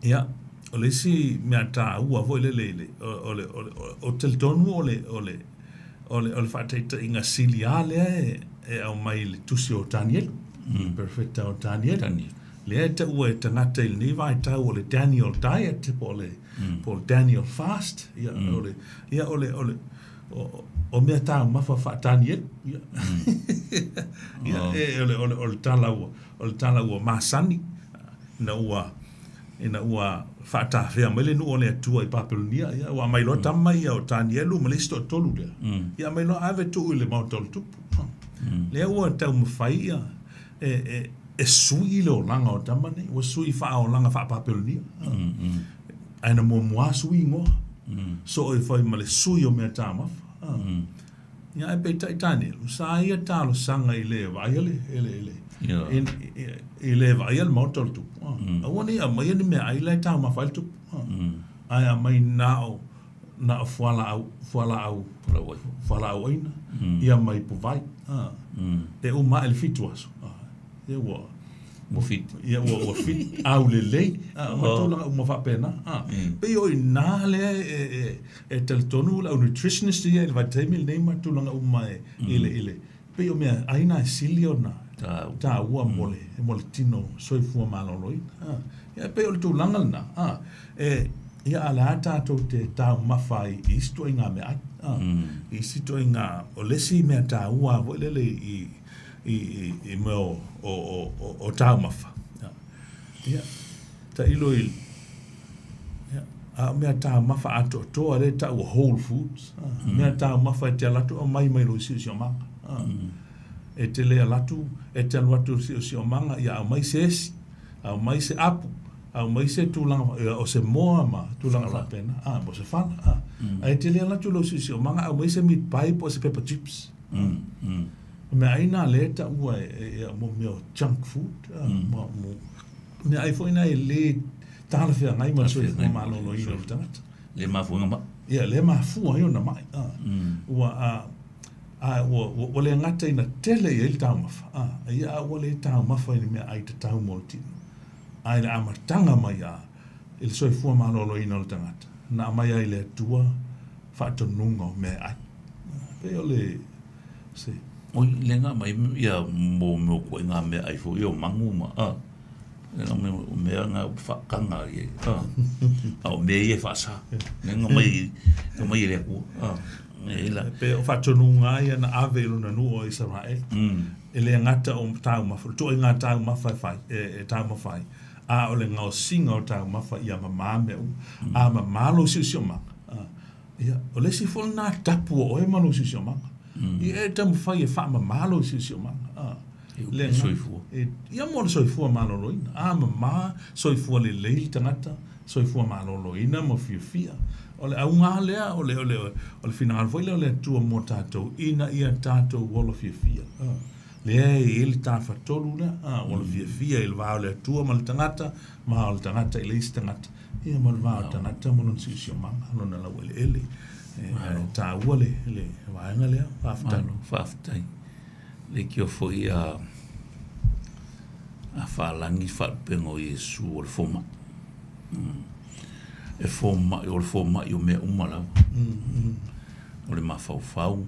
Ia, o le isi mea taua foi lele i le o le o talitonu o le faataitaiga sili lava lea e aumai i le tusi o Tanielu, Perofeta o Tanielu. Lea e taua e tagata i lenei vaitau o le Daniel diet po o le Daniel fast. Ia o le o mea taumafa faa-Tanielu. Ia o le tala ua masani ina ua faatafea mai le nuu o le Atua i Papelonia. Ia ua aumai loa tama ia o Tanielu ma le isi toatolu lea. Ia aumai loa ave tuu i le maota o le tupu. Lea ua taumafai ia e sui le olaga o tama nei, ua sui faaolaga faa-Papelonia. Ae na muamua sui igoa. So e fai ma le sui o mea taumafa. Ia ae peitai Tanielu, sa ia talosaga i le vaaia le i le vaaia le maota o le tupu. Aua nei aumaia ni meaai la e taumafa ai le tupu. Ae aumai na o fualaau aina, ia mai puvai. E uma ae le 7 aso. Ia ua fit. Ia ua fit aulelei. Ma tulaga uma faapena. Pei o i nā lea e talitonu le au nutritionist ia i le vaitaimi lenei ma tulaga uma i le pei o mea aina e sili ona taua mo le tino soifua maloloina. Ia pei o le tulaga lena. Ia a le a tatou te taumafa ai i isi ituaiga meaai. I isi ituaiga o le isi mea taua foi lele i mea o taumafa. Ia, tailo i a mea taumafa atoatoa lea taua whole foods. Mea taumafa e te alu atu aumai mai lou siosiomaga. E te le alu atu, e te alu atu i le siosiomaga, ia aumai se esi, aumai se apu, aumai se tulaga, o se moa ma tulaga faapena, mo se fala. Ae te le alu atu lou siosiomaga, aumai se meat pie po o se pepper chips. Mea ai nā lea taua e mo mea o junk food. Mea ai foi nā e le talafeagai ma le soifua maloloina o le tagata. Le mafuaga ma'i. Ia, le mafua ai ona ma'i. Ua le gata ina tele i ai le taumafa. Ia a ua le taumafa i le mea ai tatau mo le tino. Ae le amataga mai a i le soifua maloloina o le tagata. Na aumai ai le Atua faatonuga o mea ai. Pei o le se Oi, le ngā mai ia mō mea koe ngā mea ai fo ia o mangu ma le ngā mea ngā whakanga ia a o mea ia whaasa le ngā mai le kua e la pe o whatonunga ia na ave i lona nuu o Israel e le ngata o taumafa toi ngā taumafa e whai e taumafa ai a o le ngaosinga o taumafa ia mamā mea a mamā lo siosiomaga ia o le isi foi nā tapu o oe ma lo siosiomaga ia e taumafai e faamamā lou siosiomaga. Le soifua. Ia mo le soifua malōlōina. A mamā, soifua lelei le tagata, soifua malōlōina ma fiafia. O le auga lea, o le finagalo foi lea o le Atua mo tatou, ina ia tatou ola fiafia. Lea e i ai le tafatolu lea, ola fiafia i le va o le Atua ma le tagata, ma o le tagata i le isi tagata. Ia ma le va o le tagata ma lona siosiomaga, lona laueleele. E taua le vaega lea, faafetai. Faafetai. Le kio foi a faalagi faalupega o Iesu o le fomai. E fomai, o le fomai o mea uma lava. O le mafaufau,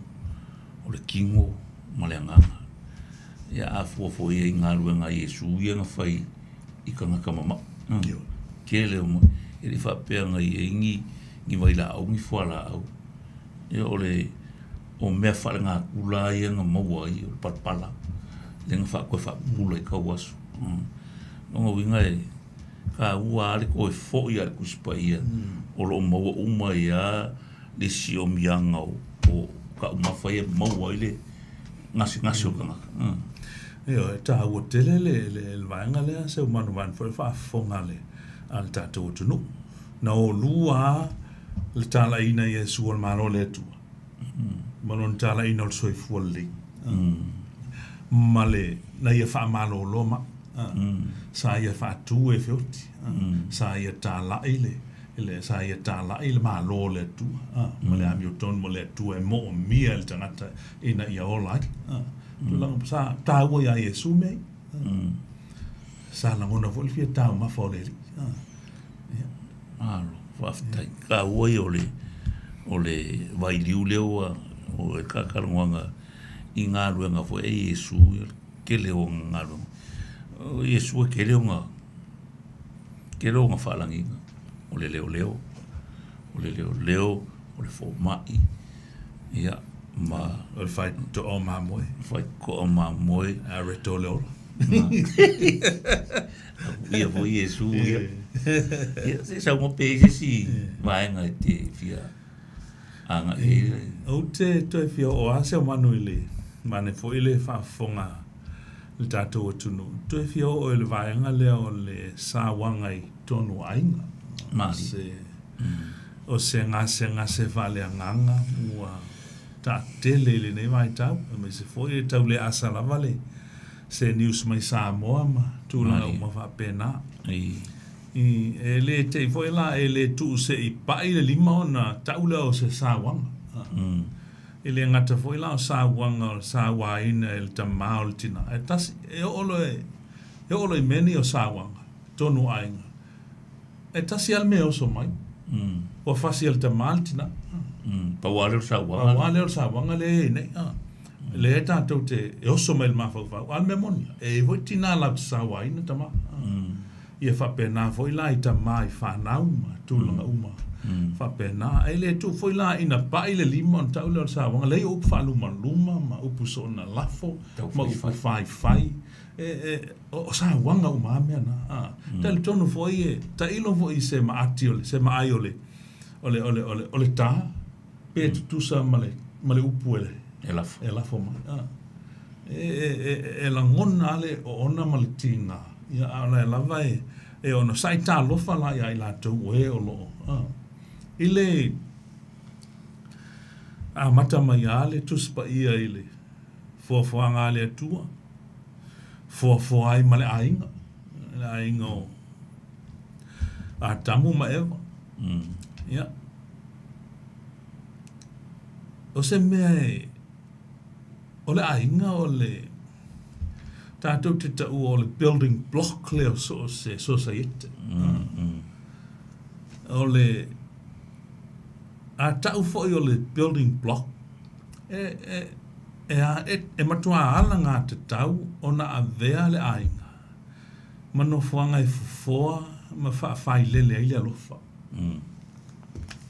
o le tino ma le agaga. Ia a fua foi i galuega a Iesu ia na fai i tagata mamai. Tele o mai. E le faapea na i ai ni vailaau ni fualaau. Ia o le o mea faalegatula ia na maua ai o le palapala. Le na faatoe faapupula i tau aso. Lona uiga e taua lava le toe foi a le Tusi Paia o loo maua uma ia le siomiaga o taumafa ia maua ai le gasegase o tagata. Ioe, taua tele le vaega lea Seumanu foi faafofoga a le tatou atunuu. Na olua le talaiina Iesu o le Malo o le Atua. Ma lona talaiina o le soifua lelei. Ma le na ia faamalōlō mai. Sa ia faatū e feoti. Sa ia talai le sa ia talai le Malo o le Atua. Ma le amiotonu ma le Atua e moomia le tagata ina ia ola ai. Tulaga sa taua ia Iesu mea. Sa lagona foi le fia taumafa o le Alii. Malo, faafetai. Taua ia o le vailiu lea ua o e kakalagoaga i galuega foi e Iesu, tele o galuega. O Iesu e tele o faalagiga. O le leoleo, o le fomai, ia ma o le faitoa o mamoe. Faitoa o mamoe. A reto le ola. Ia foi Iesu ia. Ia se sau mo pe se si vaega e te fia aga e. Ou te toe fia o a Seumanu i le mane foi le faafofoga le tatou atunuu. Toe fia oo i le vaega lea o le sauaga i tonu o aiga. Mali. O se gasegase faaleagaga ua taatele i lenei vaitau. Aemaise foi e tau le asa lava le se news mai Samoa ma tulaga uma faapena. E le tei foi la e le tuu se i pai le lima ona tau lea o se sauaga. E le gata foi la o sauaga o le sauaina e le tamā o le tina. E tasi, e oo loa i mea nei o sauaga, tonu aiga. E tasi lava le mea e oso mai. Ua fasi e le tamā le tina. Pau lava lea o le sauaga. Pau lava lea o le sauaga lea e i ai nei. Le tatou te e oso mai le mafaufau. A le mea moni, e i foi tina latou te sauaina tamā. Ia faapena foi la i tamā i fanau ma tulaga uma. Faapena. E le tuu foi la ina pai le lima ona tau lea o le sauaga. Leai o upu faalumaluma ma upu soona lafo ma upu faifai. O sauaga uma a mea na. Talitonu foi e tailo foi se maati o le, se maai o le, o le tā, pe tutusa ma le upu e le. E lafo. E lafo mai. E lagona ale o ona ma le tiga. Ia a o lae lava e ono sa i talofa la ia i latou o e o loo. I le amata mai a le Tusi Paia i le foafoaga a le Atua, foafoa ai ma le aiga, le aiga o Atamu ma Eva. Ia. O se mea e o le aiga o le tatou te taua o le building block lea o so se society. O le a tau foi o le building block e matua ala ngā tatau ona avea le aiga. Ma nofoaga e fofoa ma faafailele ai le alofa.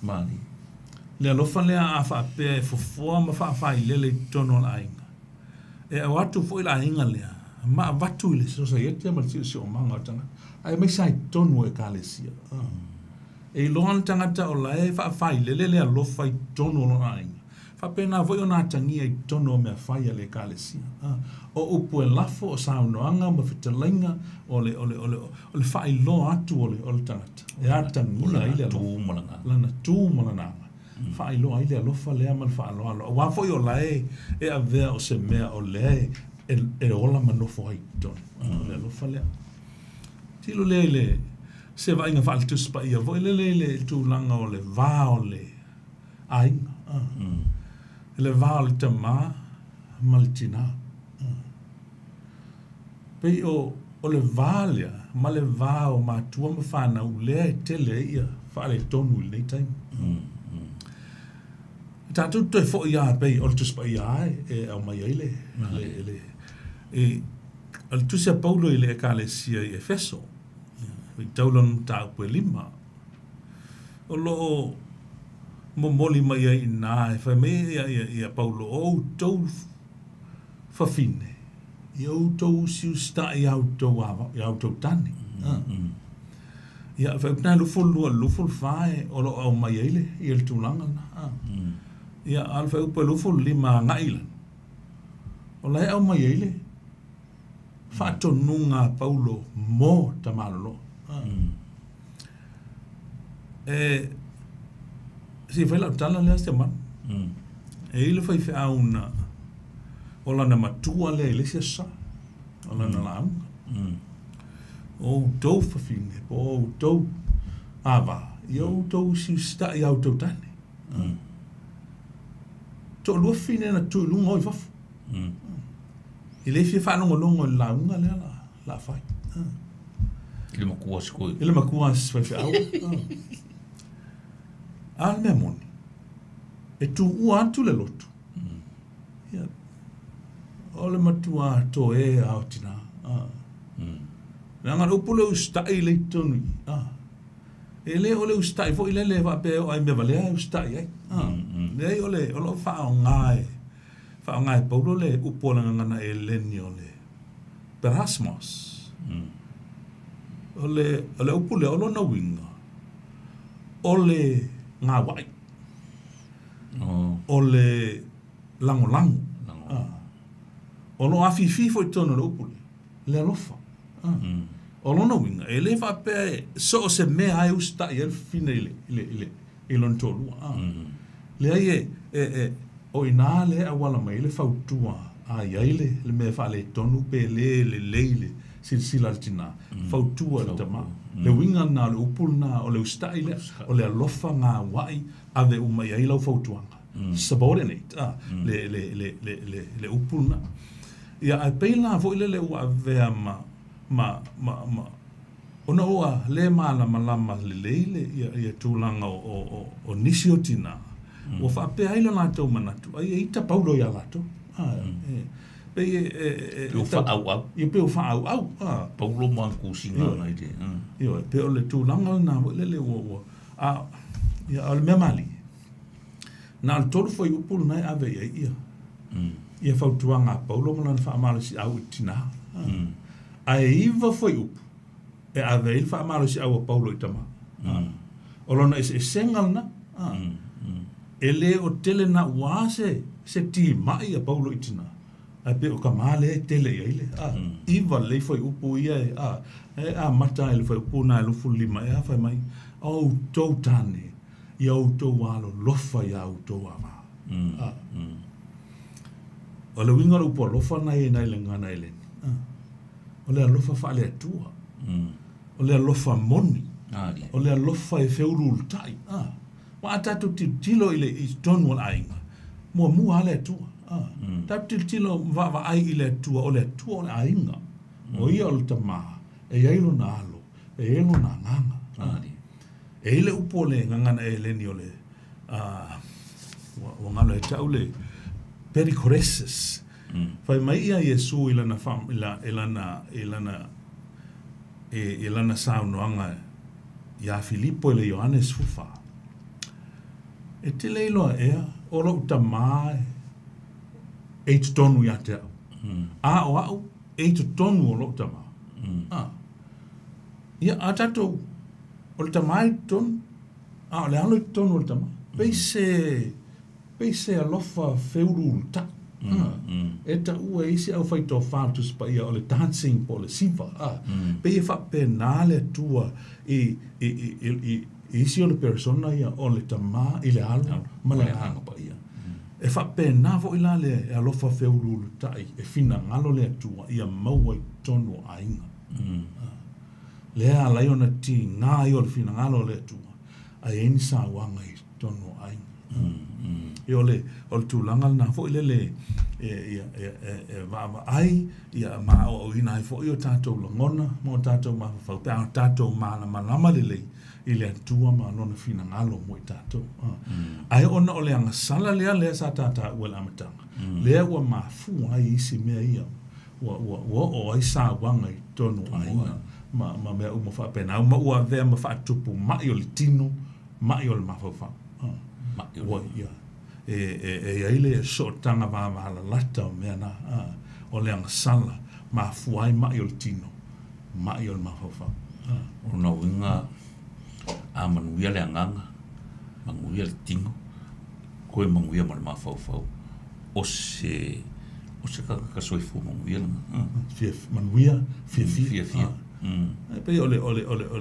Mali. Le alofa lea a faapea e fofoa ma faafailele i totonu o le aiga. E au atu foi le aiga lea, ma avatu i le society ma le siosiomaga o le tagata. Ae mai sa i totonu o ekalesia. E iloa le tagata o lae faafailele le alofa i totonu o lona aiga. Faapena foi ona atagia i totonu o mea fai a le Ekalesia. O upu e lafo, o saunoaga ma fetalaiga, o le, o le, o le, o le faailoa atu o le, o le tagata e atagia ai le alofa. Lana tu ma lana aga. Faailoa ai le alofa lea ma le faaaloalo. Aua foi o la e, e avea o se mea o lea e, e, e ola ma nofo ai i totonu. O le alofa lea. Tilo lea i le, se vaaiga faale-Tusi Paia foi lele i le tulaga o le va o le aiga. I le va o le tamā ma le tinā. Pei o, o le va lea ma le va o matua ma fanau lea e tele ai ia faaletonu i lenei taimi. E tatou te toe foi lava pei o le Tusi Paia lava e aumai ai le, le, le, e, o le tusi a Paulo i le Ekalesia i Efeso, faitau lona mataupu e 5, o lo o momoli mai ai i ina e fai mai ia, ia, ia Paulo, o outou fafine, ia outou usiusita'i i a outou ava, i a outou tane. Ia, fai upu na 22 i le 24 e, o lo o aumai ai le, ia le tulaga lena. Ia, a o le fuaiupu e 25 agai i lalo, o la e aumai ai le faatonuga a Paulo mo tamaloloa. E, se i fai lau tala lea Semanu. E i ai le faifeau na, o lana matua lea i le isi aso Sa, o lana lauga. O outou fafine, po o outou ava, ia outou usiusita'i i a outou tane. Toalua fafine na tu i luga o i fafo. E le fia faalogologo i le lauga lea la, la fai. I le matua si I le matua si faifeau. A le mea moni, e tuua atu le lotu. Ia, o le matua toe a o tinā. Leaga o le upu lea usitai lea i totonu i i. E le o le usitai foi lele e faapea e oo lava i mea valea e usitai ai. Leai o le, o lo o faaaoga e, faaaoga e Paulo le upu o le gagana Eleni o le perasmos. O le, o le upu lea, o lona uiga, o le gauai. O le lagolago. O lo o afifi foi i totonu o le upu lea, le alofa. O lona uiga, e le faapea e so o se mea lava e usitai ai le fafine i le, i le, i le, i lona toalua. Leai e, e, e, o i ina lea e auala mai ai le fautua a i ai le, le mea e faaletonu pe le lelei le silasila a le tinā, fautua i le tamā. Le uiga lena o le upu lena, o le usitai lea, o le alofa gauai ave uma i ai lau fautuaga. Subordinate, le, le, le, le, le, le upu lena. Ia, ae pei la foi lele ua avea ma, ma, ma, ma, ona ua le malamalama lelei le, ia, ia tulaga o, o, o, o nisi o tinā, ua faapea ai lo latou manatu, ai e ita Paulo iā latou. E, pei e, e, e, Pei ua faaauau. Ia, pei ua faaauau. Paulo ma ana tusiga i le. Ioe, pei o le tulaga lena foi lele ua, ua, a, ia, o le mea malie, na o le 3 fuaiupu lena e ave i ai ia, ia fautuaga a Paulo ma lana faamalosiau i tinā. Ae 9 fuaiupu e ave ai le faamalosiau a Paulo i tamā. O lona eseesega lena. E le o tele na ua se, se timai a Paulo i tinā. Ae pei o tamā lea e tele i ai le, 9 lelei fuaiupu ia e, e amata ai le fuaiupu na e 25 ea fai mai, o outou tane, ia outou alolofa iā outou ava. O le uiga o le upu alofa na i ai i le gagana Eleni. O le alofa faale-Atua. O le alofa moni. O le alofa e feuluulutai. Aua a tatou tilotilo i le i totonu o le aiga, muamua lava le Atua. Tatou tilotilo ma vaavaai i le Atua, o le Atua o le aiga. O ia o le Tama, e i ai lona alo, e i ai lona agaga. E i ai le upu o le gagana Eleni o le, ua galo ia te au le perichoresis. Fai mai ia Iesu i lana i lana i lana i lana saunoaga iā Filipo i le Ioane 14. E te le iloa ea o lo'u Tamā e i totonu ia te au, a o au e i totonu o lo'u Tamā. Ia, a tatou, o le Tamā e i totonu, a o le alo i totonu o le Tamā. Pei se, pei se alofa feuluuluta'i e taʻua e isi aufaitofā o le Tusi Paia o le dancing po o le siva a pei e faapena le Atua i i i i isi o le persona ia o le Tamā i le Alo ma le Agaga Paia. E faapena foi la le alofa feuluulutaʻi e finagalo le Atua ia maua i totonu o aiga. Lea e ala ai ona tigā ia o le finagalo o le Atua ae i ai ni sauaga i totonu o aiga. Ia o le o le tulaga lena foi lele e ia e e e vaavaai ia ma aoaoina ai foi o tatou lagona ma o tatou mafaufau pe a tatou malamalama lelei i le Atua ma Lona finagalo mo i tatou. Ae ona o le agasala lea lea sa tataua i le amataga, lea ua mafua ai isi mea ia ua ua ua oo ai sauaga i totonu o aiga ma ma mea uma faapena ma ua avea ma faatupu ma'i o le tino, ma'i o le mafaufau. Ma'i o Ua ia e e e i ai le sootaga vavalalata o mea na, o le agasala, mafua ai ma'i o le tino, ma'i o le mafaufau. O lona uiga a manuia le agaga, manuia le tino, toe manuia ma le mafaufau, o se o se tagata soifua manuia lena. Fia manuia, fiafia. Fiafia. E pei o le o le o le o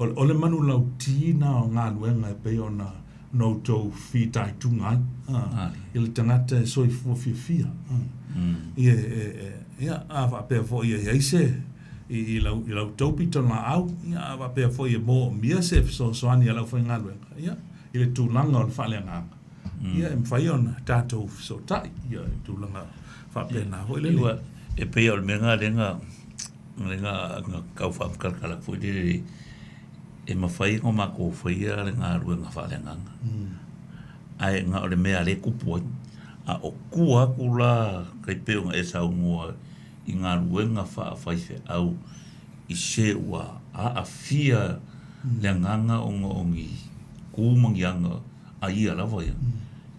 le o le manulauti na o galuega e pei ona na outou fitaituga ai i le tagata e soifua fiafia. Ia e e ia a faapea foi e i ai se i i lau i la outou pitolaau, ia a faapea foi e moomia se fesoasoani a le aufaigaluega, ia i le tulaga o le faaleagaga, ia e mafai ona tatou fesootai ia i tulaga faapena foi lele. Ua e pei o le mea lena lea na lea na na tau faamatalatala atu foi lele e mafai ona matou faia le galuega faaleagaga ae na o le mea lea e tupu ai. A o tua atu la tai pei ona e saunoa i galuega faafaifeau i se ua aafia le agaga ona o ni tu ma ni aga a ia lava ia,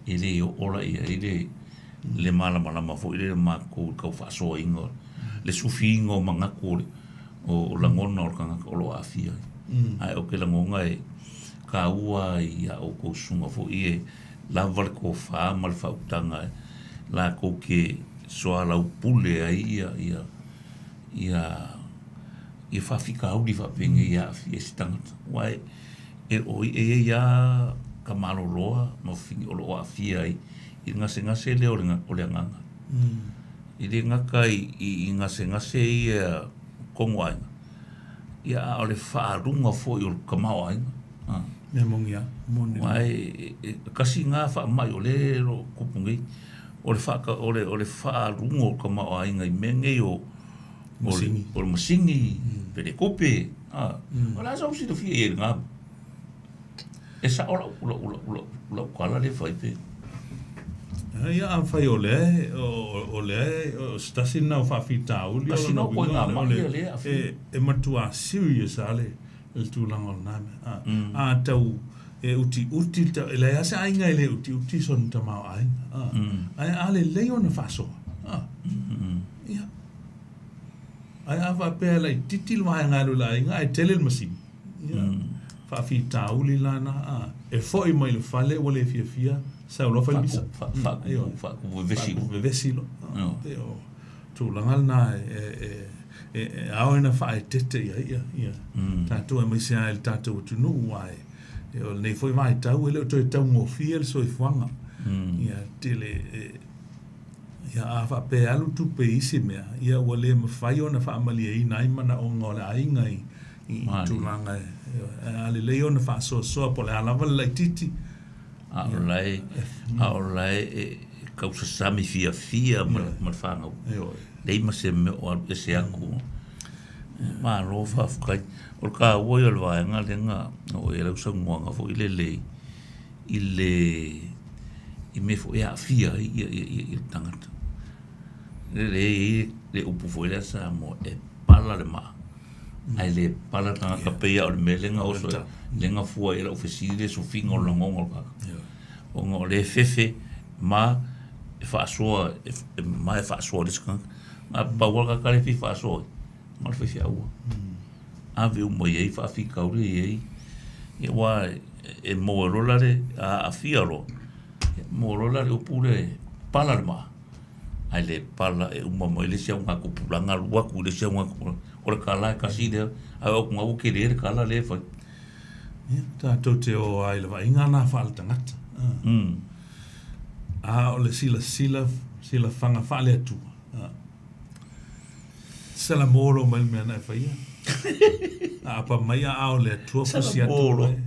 e le oo la i ai le le malamalama foi lele o matou i le tau faasoaina le sufiina o manatu o le o lagona o le tagata o lo o aafia ai. Ae ou te lagona e taua ai ia outou susuga foi e lava le tofa ma le faautaga latou te soalaupule ai ia ia ia ia faafitauli faapenei e aafia ai se tagata. Aua e e o e i ai lava ka maloloa ma fafine o lo o aafia ai i le gasegase lea o le o le agaga. E le gata i i gasegase ia totonu o aiga, ia a o le faaaluga foi o le tamaoaiga. Mea moni lava, moni Aua e e tasi lena faamai o lea o lo o tupu nei, o le faata o le o le faaaluga o le tamaoaiga i mea nei o Masini. o le masini, felekope, a. O le a sau silafia i ai i lena mea? E sao lau lau lau lau tala lea e fai pe? Ia afai o lea o lea o se tasi lena o faafitauli o Tasi lona lena o uiga ituaiga o ma'i le ia lea e aafia. e e matuā serious lava le le tulaga o lena mea. A a tau e utiuti le e leai lava se aiga e le utiuti sona tamaoaiga a ae a lelei ona faasoa a ia ae a faapea e laitiiti le vaega e alu i le aiga ae tele le masini ia faafitauli la na a e foi mai le fale ua le fiafia sau loa fai le pisa. Ioe. Faatupu vevesi loa. Faatupu vevesi loa. Pei o tulaga lena e e e e ao ina faaeteete i ai ia ia tatou aemaise lava i le tatou atunuu aua e o lenei foi vaitau e le o toe taugofie le soifuaga. Ia tele e ia a faapea e alu tupe i isi mea, ia ua le mafai ona faamalieina ai manaoga o le aiga i i tulaga e a lelei ona faasoasoa po o le a lava le laitiiti. A o la e a o la e tau sasami fiafia ma le fanau. Leai ma se mea o alu ese atu. Malo faafetai. O le taua ia o le vaega lea na oo i ai lau saunoaga foi lele i le i mea foi e aafia ai ia ia ia le tagata. Lele e i ai le upu foi lea a Samoa, e pala le maa ae le pala le tagata. Pei lava o le mea lea na oso ai, lea na fua i ai lau fesili le sufiga o le lagona o le tagata. Ona o lea e fefe ma e faasoa ma e faasoa i le isi tagata. Na pau lava le tagata lea e fia faasoa ai, na o le faifeau lava. Ave uma i ai faafitauli e i ai, ia aua e maua loa la le aafia loa, Mo loa la le upu lea e pala le maa, ae le pala e uma mai le isi augatupulaga alu atu i le isi augatupulaga. O le kala e tasi lea, ae o atu ua tele le kala lea e fai. Ia, tatou te o lava i le vaaiga lena faale-tagata. A o le silasila, silafaga faale-Atua. Salamolo mai le mea na e faia. Aapa mai aao o le Atua fusi atu oe.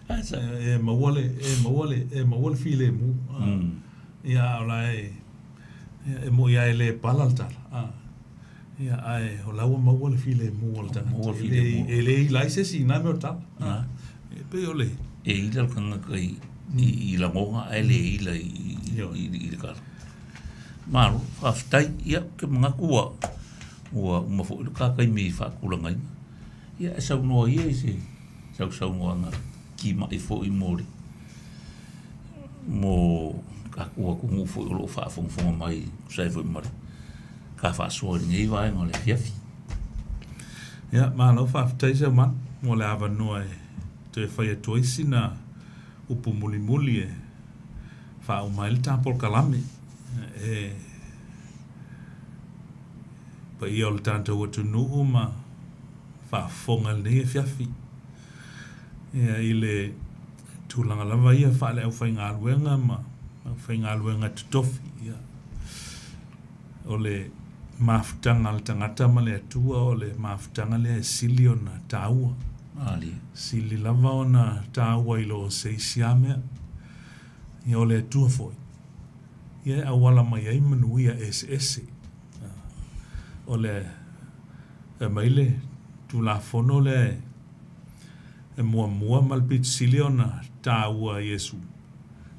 E maua le, e maua le, e maua le filemu. Ia, a o la e, e moni lava e le pala le tala. Ia, ae o la ua maua le filemu o le tagata. E le ila ai se isi i na mea o tala. E pei o le... E ila le tagata i, i lagona ae le ila i le tala. Malo, faafetai. Ia, ou te manatu ua, ua uma foi le ta taimi faatulagaina. Ia, e saunoa ia i se sausaunoaga timai foi mo le mo tatou atunuu foi o lo o faafogafoga mai e tusa ai foi ma le ta faasoa i lenei vaega o le afiafi. Ia, malo faafetai Seumanu mo le avanoa e toe fai atu ai sina upu mulimuli e faauma ai le ta polokalame. E paia o le tatou atunuu ma faafofoga i lenei afiafi. Ia, i le tulaga lava ia faale-aufaigaluega ma aufaigaluega totofi, ia, o le mafutaga a le tagata ma le Atua o le mafutaga lea e sili ona taua. Sili lava ona taua i lo se isi lava mea. Ia, o le Atua foi, ia e auala mai ai manuia eseese. O le e mai le Tulafono lea e muamua ma le pito sili ona taua a Iesu.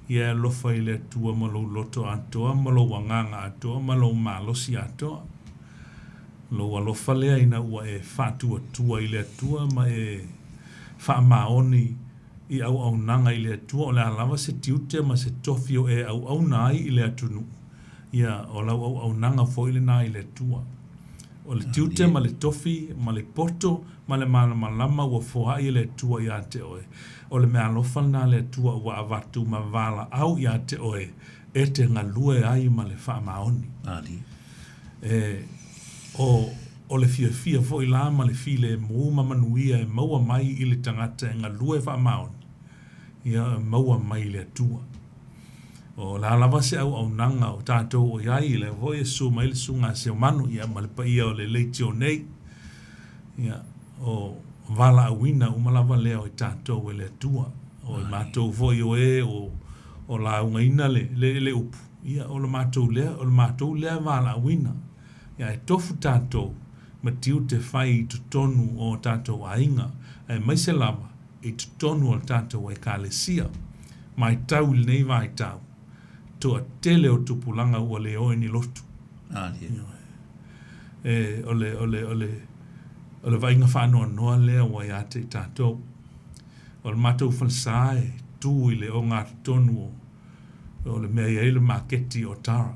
Ia e alofa i le Atua ma lou loto atoa, ma lou agaga atoa, ma lou malosi atoa. Lou alofa lea ina ua e faatuatua i le Atua ma e faamaoni i auaunaga i le Atua, o le a lava se tiute ma se tofi o e auauna ai i le atunuu, ia o lau auaunaga foi lena i le Atua. O le tiute ma le tofi ma le poto ma le malamalama ua foai e le Atua ia te oe, o le meaalofa lena a le Atua ua avatu ma valaau ia te oe e te galue ai ma le faamaoni. E, o le fiafia foi la ma le filemu ma manuia e maua mai i le tagata e galue faamaoni, ia e maua mai i le Atua. O le a lava se auaunaga o tatou o i ai, lea foi e susu mai le susuga a Seumanu, ia ma le paia o le leitio nei, ia, o valaauina uma lava lea o i tatou e le Atua. O i matou foi o e o laugaina le upu, ia o le matou lea, o le matou lea valaauina. Ia e tofu tatou ma tiute fai i totonu o tatou aiga, aemaise lava i totonu o le tatou ekalesia. Matau i lenei vaitau, toatele o tupulaga ua le o i ni lotu. E, o le, o le, o le, o le vaaiga faanoanoa lea ua ia te i tatou. O le matou falesa e tu i le ogatotonu o le mea e i ai le maketi o Tara,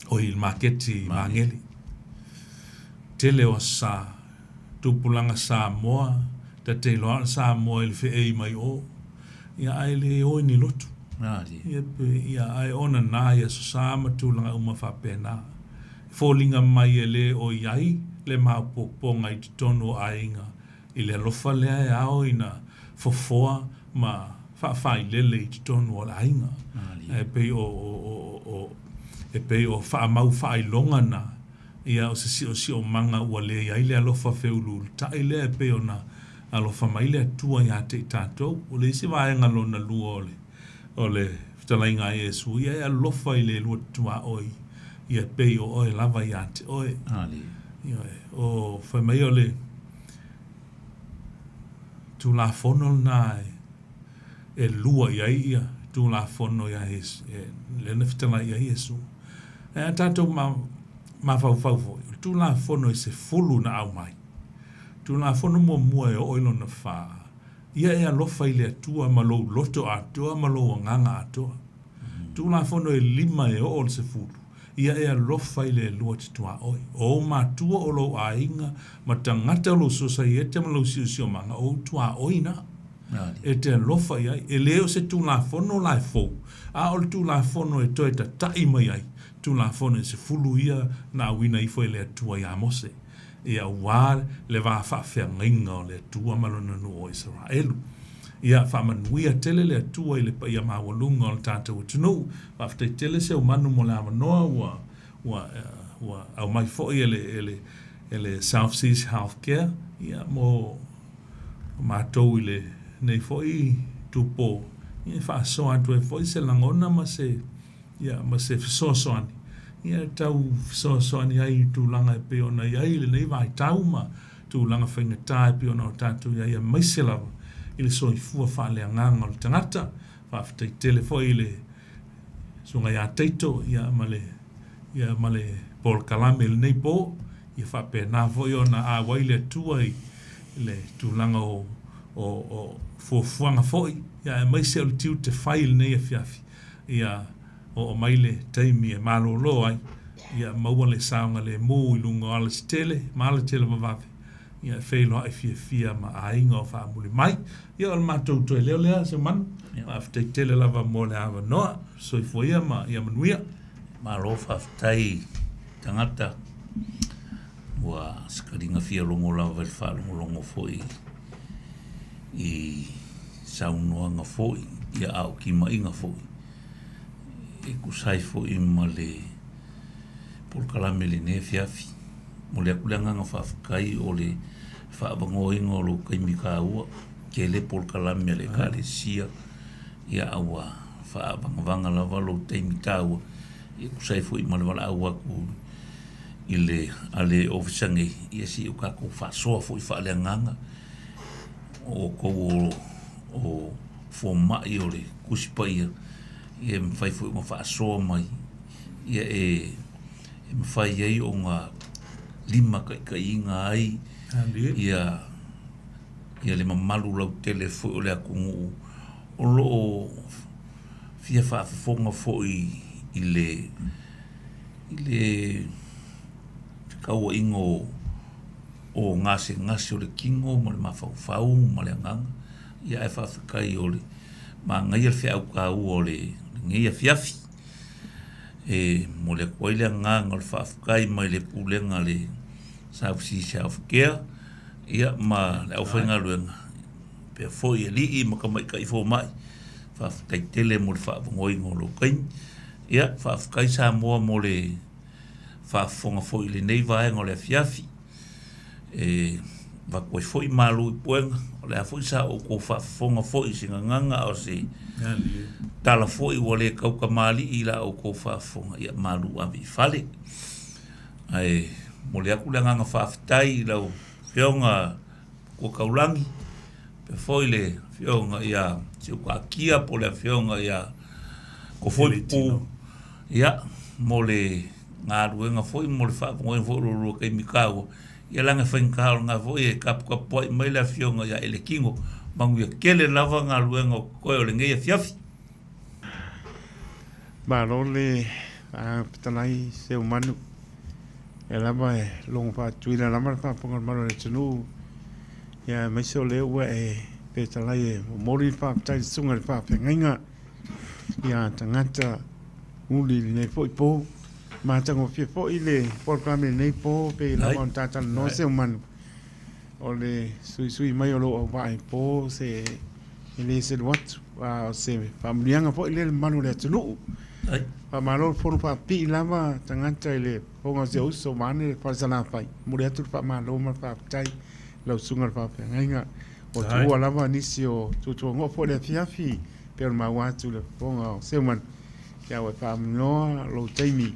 o i le maketi Magele. Tele o aso sa, tupulaga Samoa, ta te iloa o le Samoa i le feei mai o, ia ae le o i ni lotu. Ia, ia ae ona nā i aso sa ma tulaga uma faapena. E foliga mai e le o i ai le maopoopoga i totonu o aiga i le alofa lea e ao ina fofoa ma faafailele i totonu o le aiga. E pei o e pei o faamau faailoga na, ia o se siosiomaga ua le i ai le alofa feuluulutai lea e pei ona alofa mai le Atua ia te i tatou. O le isi vaega lona lua o le fetalaiga a Iesu, ia e alofa i le lua tuaoi, ia pei o oe lava ia te oe. Ia, o fai mai o le Tulafono lena e lua i ai ia Tulafono ia Iesu, lea na fetalai i ai Iesu. E a tatou mafaufau foi, o le Tulafono e 10 na aumai. Tulafono muamua e oo i lona 4, ia e alofa i le Atua ma lou loto atoa ma lou agaga atoa. Tulafono e 5 e oo i le 10, ia e alofa i le lua te tuaoi. O ou matua o lou aiga ma tagata o lou sosaiete ma lou siosiomaga, o ou tuaoi na. E te alofa i ai, e lē o se Tulafono la e fou, a o le Tulafono e toe tata'i mai ai, Tulafono e 10 ia na auina ifo e le Atua iā Mose, ia auā le va faafeagaiga o le Atua ma lona nuu o Isaraelu. Ia faamanuia tele le Atua i le paia maualuga o le tatou atunuu. Faafetai tele Seumanu mo le avanoa ua ua ua aumai foi e le e le e le South Seas Healthcare ia mo matou i lenei foi itupo e faasoa atu ai foi se lagona ma se ia ma se fesoasoani ia e tau fesoasoani ai i tulaga e pei ona i ai lenei vaitau ma tulaga faigata e pei ona o tatou i ai aemaise lava i le soifua faaleagaga o le tagata. Faafetai tele foi i le susuga ia Taito ia ma le ia ma le polokalame i lenei po, ia faapena foi ona auai le Atua i le tulaga o o o fuafuaga foi ia aemaise o le tiute fai i lenei afiafi ia oo mai le taimi e malōlō ai ia maua le saogalēmū i luga o alatetele ma alatele vavave ia e feiloai fiafia ma aiga o faamuli mai. Ia o le matou toe leo lea Seumanu, faafetai tele lava mo le avanoa, soifua ia ma ia manuia. Malo faafetai tagata ua sakaliga fia logo lava i le faalogologo foi i saunoaga foi ia a o timaiga foi e tusa ai foi ma le polokalame i lenei afiafi. Momoli atu le agaga faafetai o le faavanoaina o lou taimi taua, tele polokalame a le Ekalesia ia a ua faavagavaga lava lou taimi taua e tusa ai foi ma le valaau atu i le a le Ofisa nei ia se i o tatou faasoa foi faaleagaga o outou o fomai o le Tusi Paia ia e mafai foi ona faasoa mai ia e mafai ai ona limataitaiina ai ia ia le mamalu lautele foi o le atunuu o lo o fia faafofoga foi i le i le fetauaiga o gasegase o le tino ma le mafaufau ma le agaga ia ae faafetai o le manaia le feau taua o lenei afiafi. E momoli atu ai le agaga o le faafetai mai le Pulega a le South Seas Healthcare ia ma le aufaigaluega faapea foi alii ma tamaitai fomai. Faafetai tele mo le faavanoaina o lou taimi. Ia faafetai Samoa mo le faafofoga foi i lenei vaega o le afiafi. E avatu ai foi malu i puega, o le a foi sa outou faafofoga foi i se gagana a o se tala foi ua le tautamalii i la outou faafofoga, ia malu ave i fale. Ae momoli atu le agaga faafetai i lau Afioga Matua Taulagi, faapea foi le Afioga ia Siutaatia po o le Afioga ia Tofoipu, ia, mo le galuega foi mo le faavanoaina foi o lo oulua taimi taua, ia leaga e faigata o lena foi e taputapuai mai le Afioga ia Elekino. Manuia tele lava galuega o totoe o lenei afiafi. Malo le fetalai Seumanu, ia lava e logo faatuina lava le faafofoga a le malu o le atunuu, ia aemaise o lea ua e fetalai e momoli le faafetai i le susuga i le faafeagaiga ia tagata uli i lenei foi po. Matagofie foi le polokalame i lenei po pei lava ona tatalanoa Seumanu, o le suisui mai o lou auvaa i po se e le selu atu, a o se faamanuiaga foi lea i le mamalu o le atunuu. Faamalo le fono faapipii lava tagata i le fofoga o si ou uso vaeane le fale Salafai. Momoli atu le faamalo ma le faafetai i lau susuga i le faafeagaiga. Ua tuua lava nisi o tuatuanoo foi i le afiafi pei ona maua atu i le fofoga o Seumanu. Ia ua e faamanoa lou taimi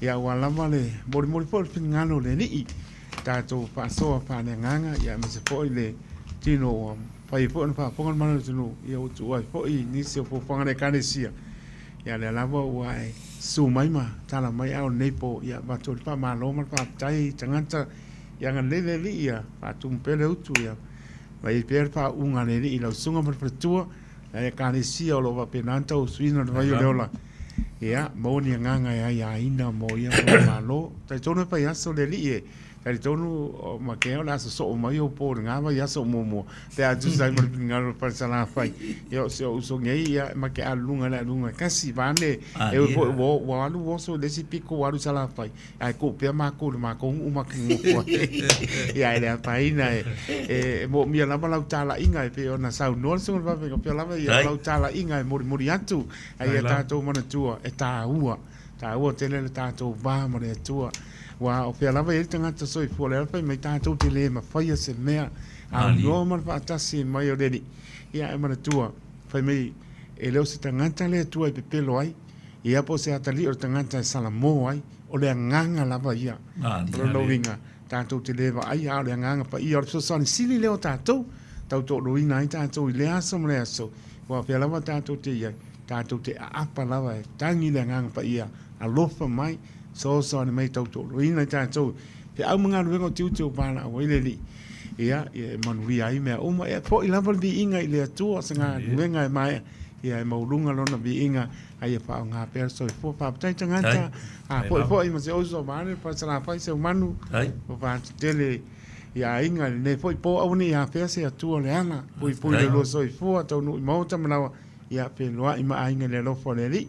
ia aua lava le molimoli foi o le finagalo o le Alii, tatou faasoa faaleagaga ia aemaise foi le tino ua mafai ai foi ona faafofoga le mamalu o le atunuu, ia ua tuua ai foi nisi o fuafuaga a le Ekalesia. Ia lea lava ua e susu mai ma tala mai ao lenei po, ia avatu ai le faamalo ma le faafetai i tagata ia agalelei le Alii ia faatumu pea le utu ia ma i ai pea le faauuga a le Alii i lau susuga ma le faletua le Ekalesia o lo o faapena ona tauasuina le vai o le ola. Ia maua ni agaga e aiaina mo ia malo. Talitonu e fai aso le Alii e Talitonu ma ke o le aso soo mai o po le ngā mai aso muamua pe a tusa ai ma le finagalo o le Falesalafai. Ia o si o'u uso nei ia ma ke aluga le aluga e kasi vaeane e ui foi ua ua alu oso i le isi piko ua alu i Salafai ae tuu pea makou i le makou nuu ma ke nofo ai. Ia e le afaina e e moomia lava lau talaiga e pei ona saunoa le Susuga i le Faafeagaiga o fea lava ia lau talaiga e molimoli atu ai ia tatou manatua e taua taua tele le tatou va ma le Atua. Ua o fea lava e i ai le tagata soifua, le ala fai mai tatou te le mafaia se mea, a noa ma le faatasi mai o le Alii. Ia e manatua, fai mai e le o se tagata le Atua e pepelo ai, ia po o se atalii o le tagata e salamo ai, o le agaga lava ia. O lona uiga, tatou te le vaaia, a o le agaga paia o le fesoasoani sili lea o tatou, tautoaluaina ai tatou i lea aso ma lea aso, ua o fea lava tatou te i ai, tatou te aapa lava e tagi le agaga paia, alofa mai, fesoasoani mai tautoaluaina i tatou feau ma galuega o tiute ua valaau ai le Alii. Ia, ia e manuia ai mea uma. Ia foi lava le viiga i le Atua, o se galuega e maea, ia e maualuga lona viiga, a ia faaaoga pea le soifua. Faafetai tagata, a foi foi ma se uso vaeane le Falesalafai, Seumanu, ua faatetele i aiga i lenei foi po, aua ne i afea se Atua o le ala, puipui le lua soifua, taunuu i maota ma laua, Ia feiloai ma aiga i le alofa o le Alii.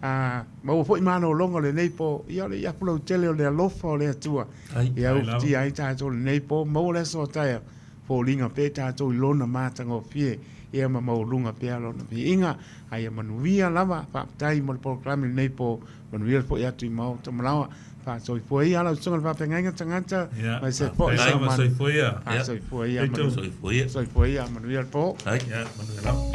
A maua foi malologa o lenei po, ia o le iapu lautele o le alofa o le Atua. Ia ufitia ai tatou i lenei po, maua le aso a taeao, foliga pea tatou i lona matagofie, ia ma maualuga pea lona viiga. A ia manuia lava, faafetai mo le polokalame i lenei po, manuia le foi atu i maota ma laoa. Faasoifua ia lau susuga i le faafeagaiga tagata, mai se foi sa manu. Soifua ia. Soifua ia. Soifua ia. Soifua ia, manuia le po. Ia, manuia lava.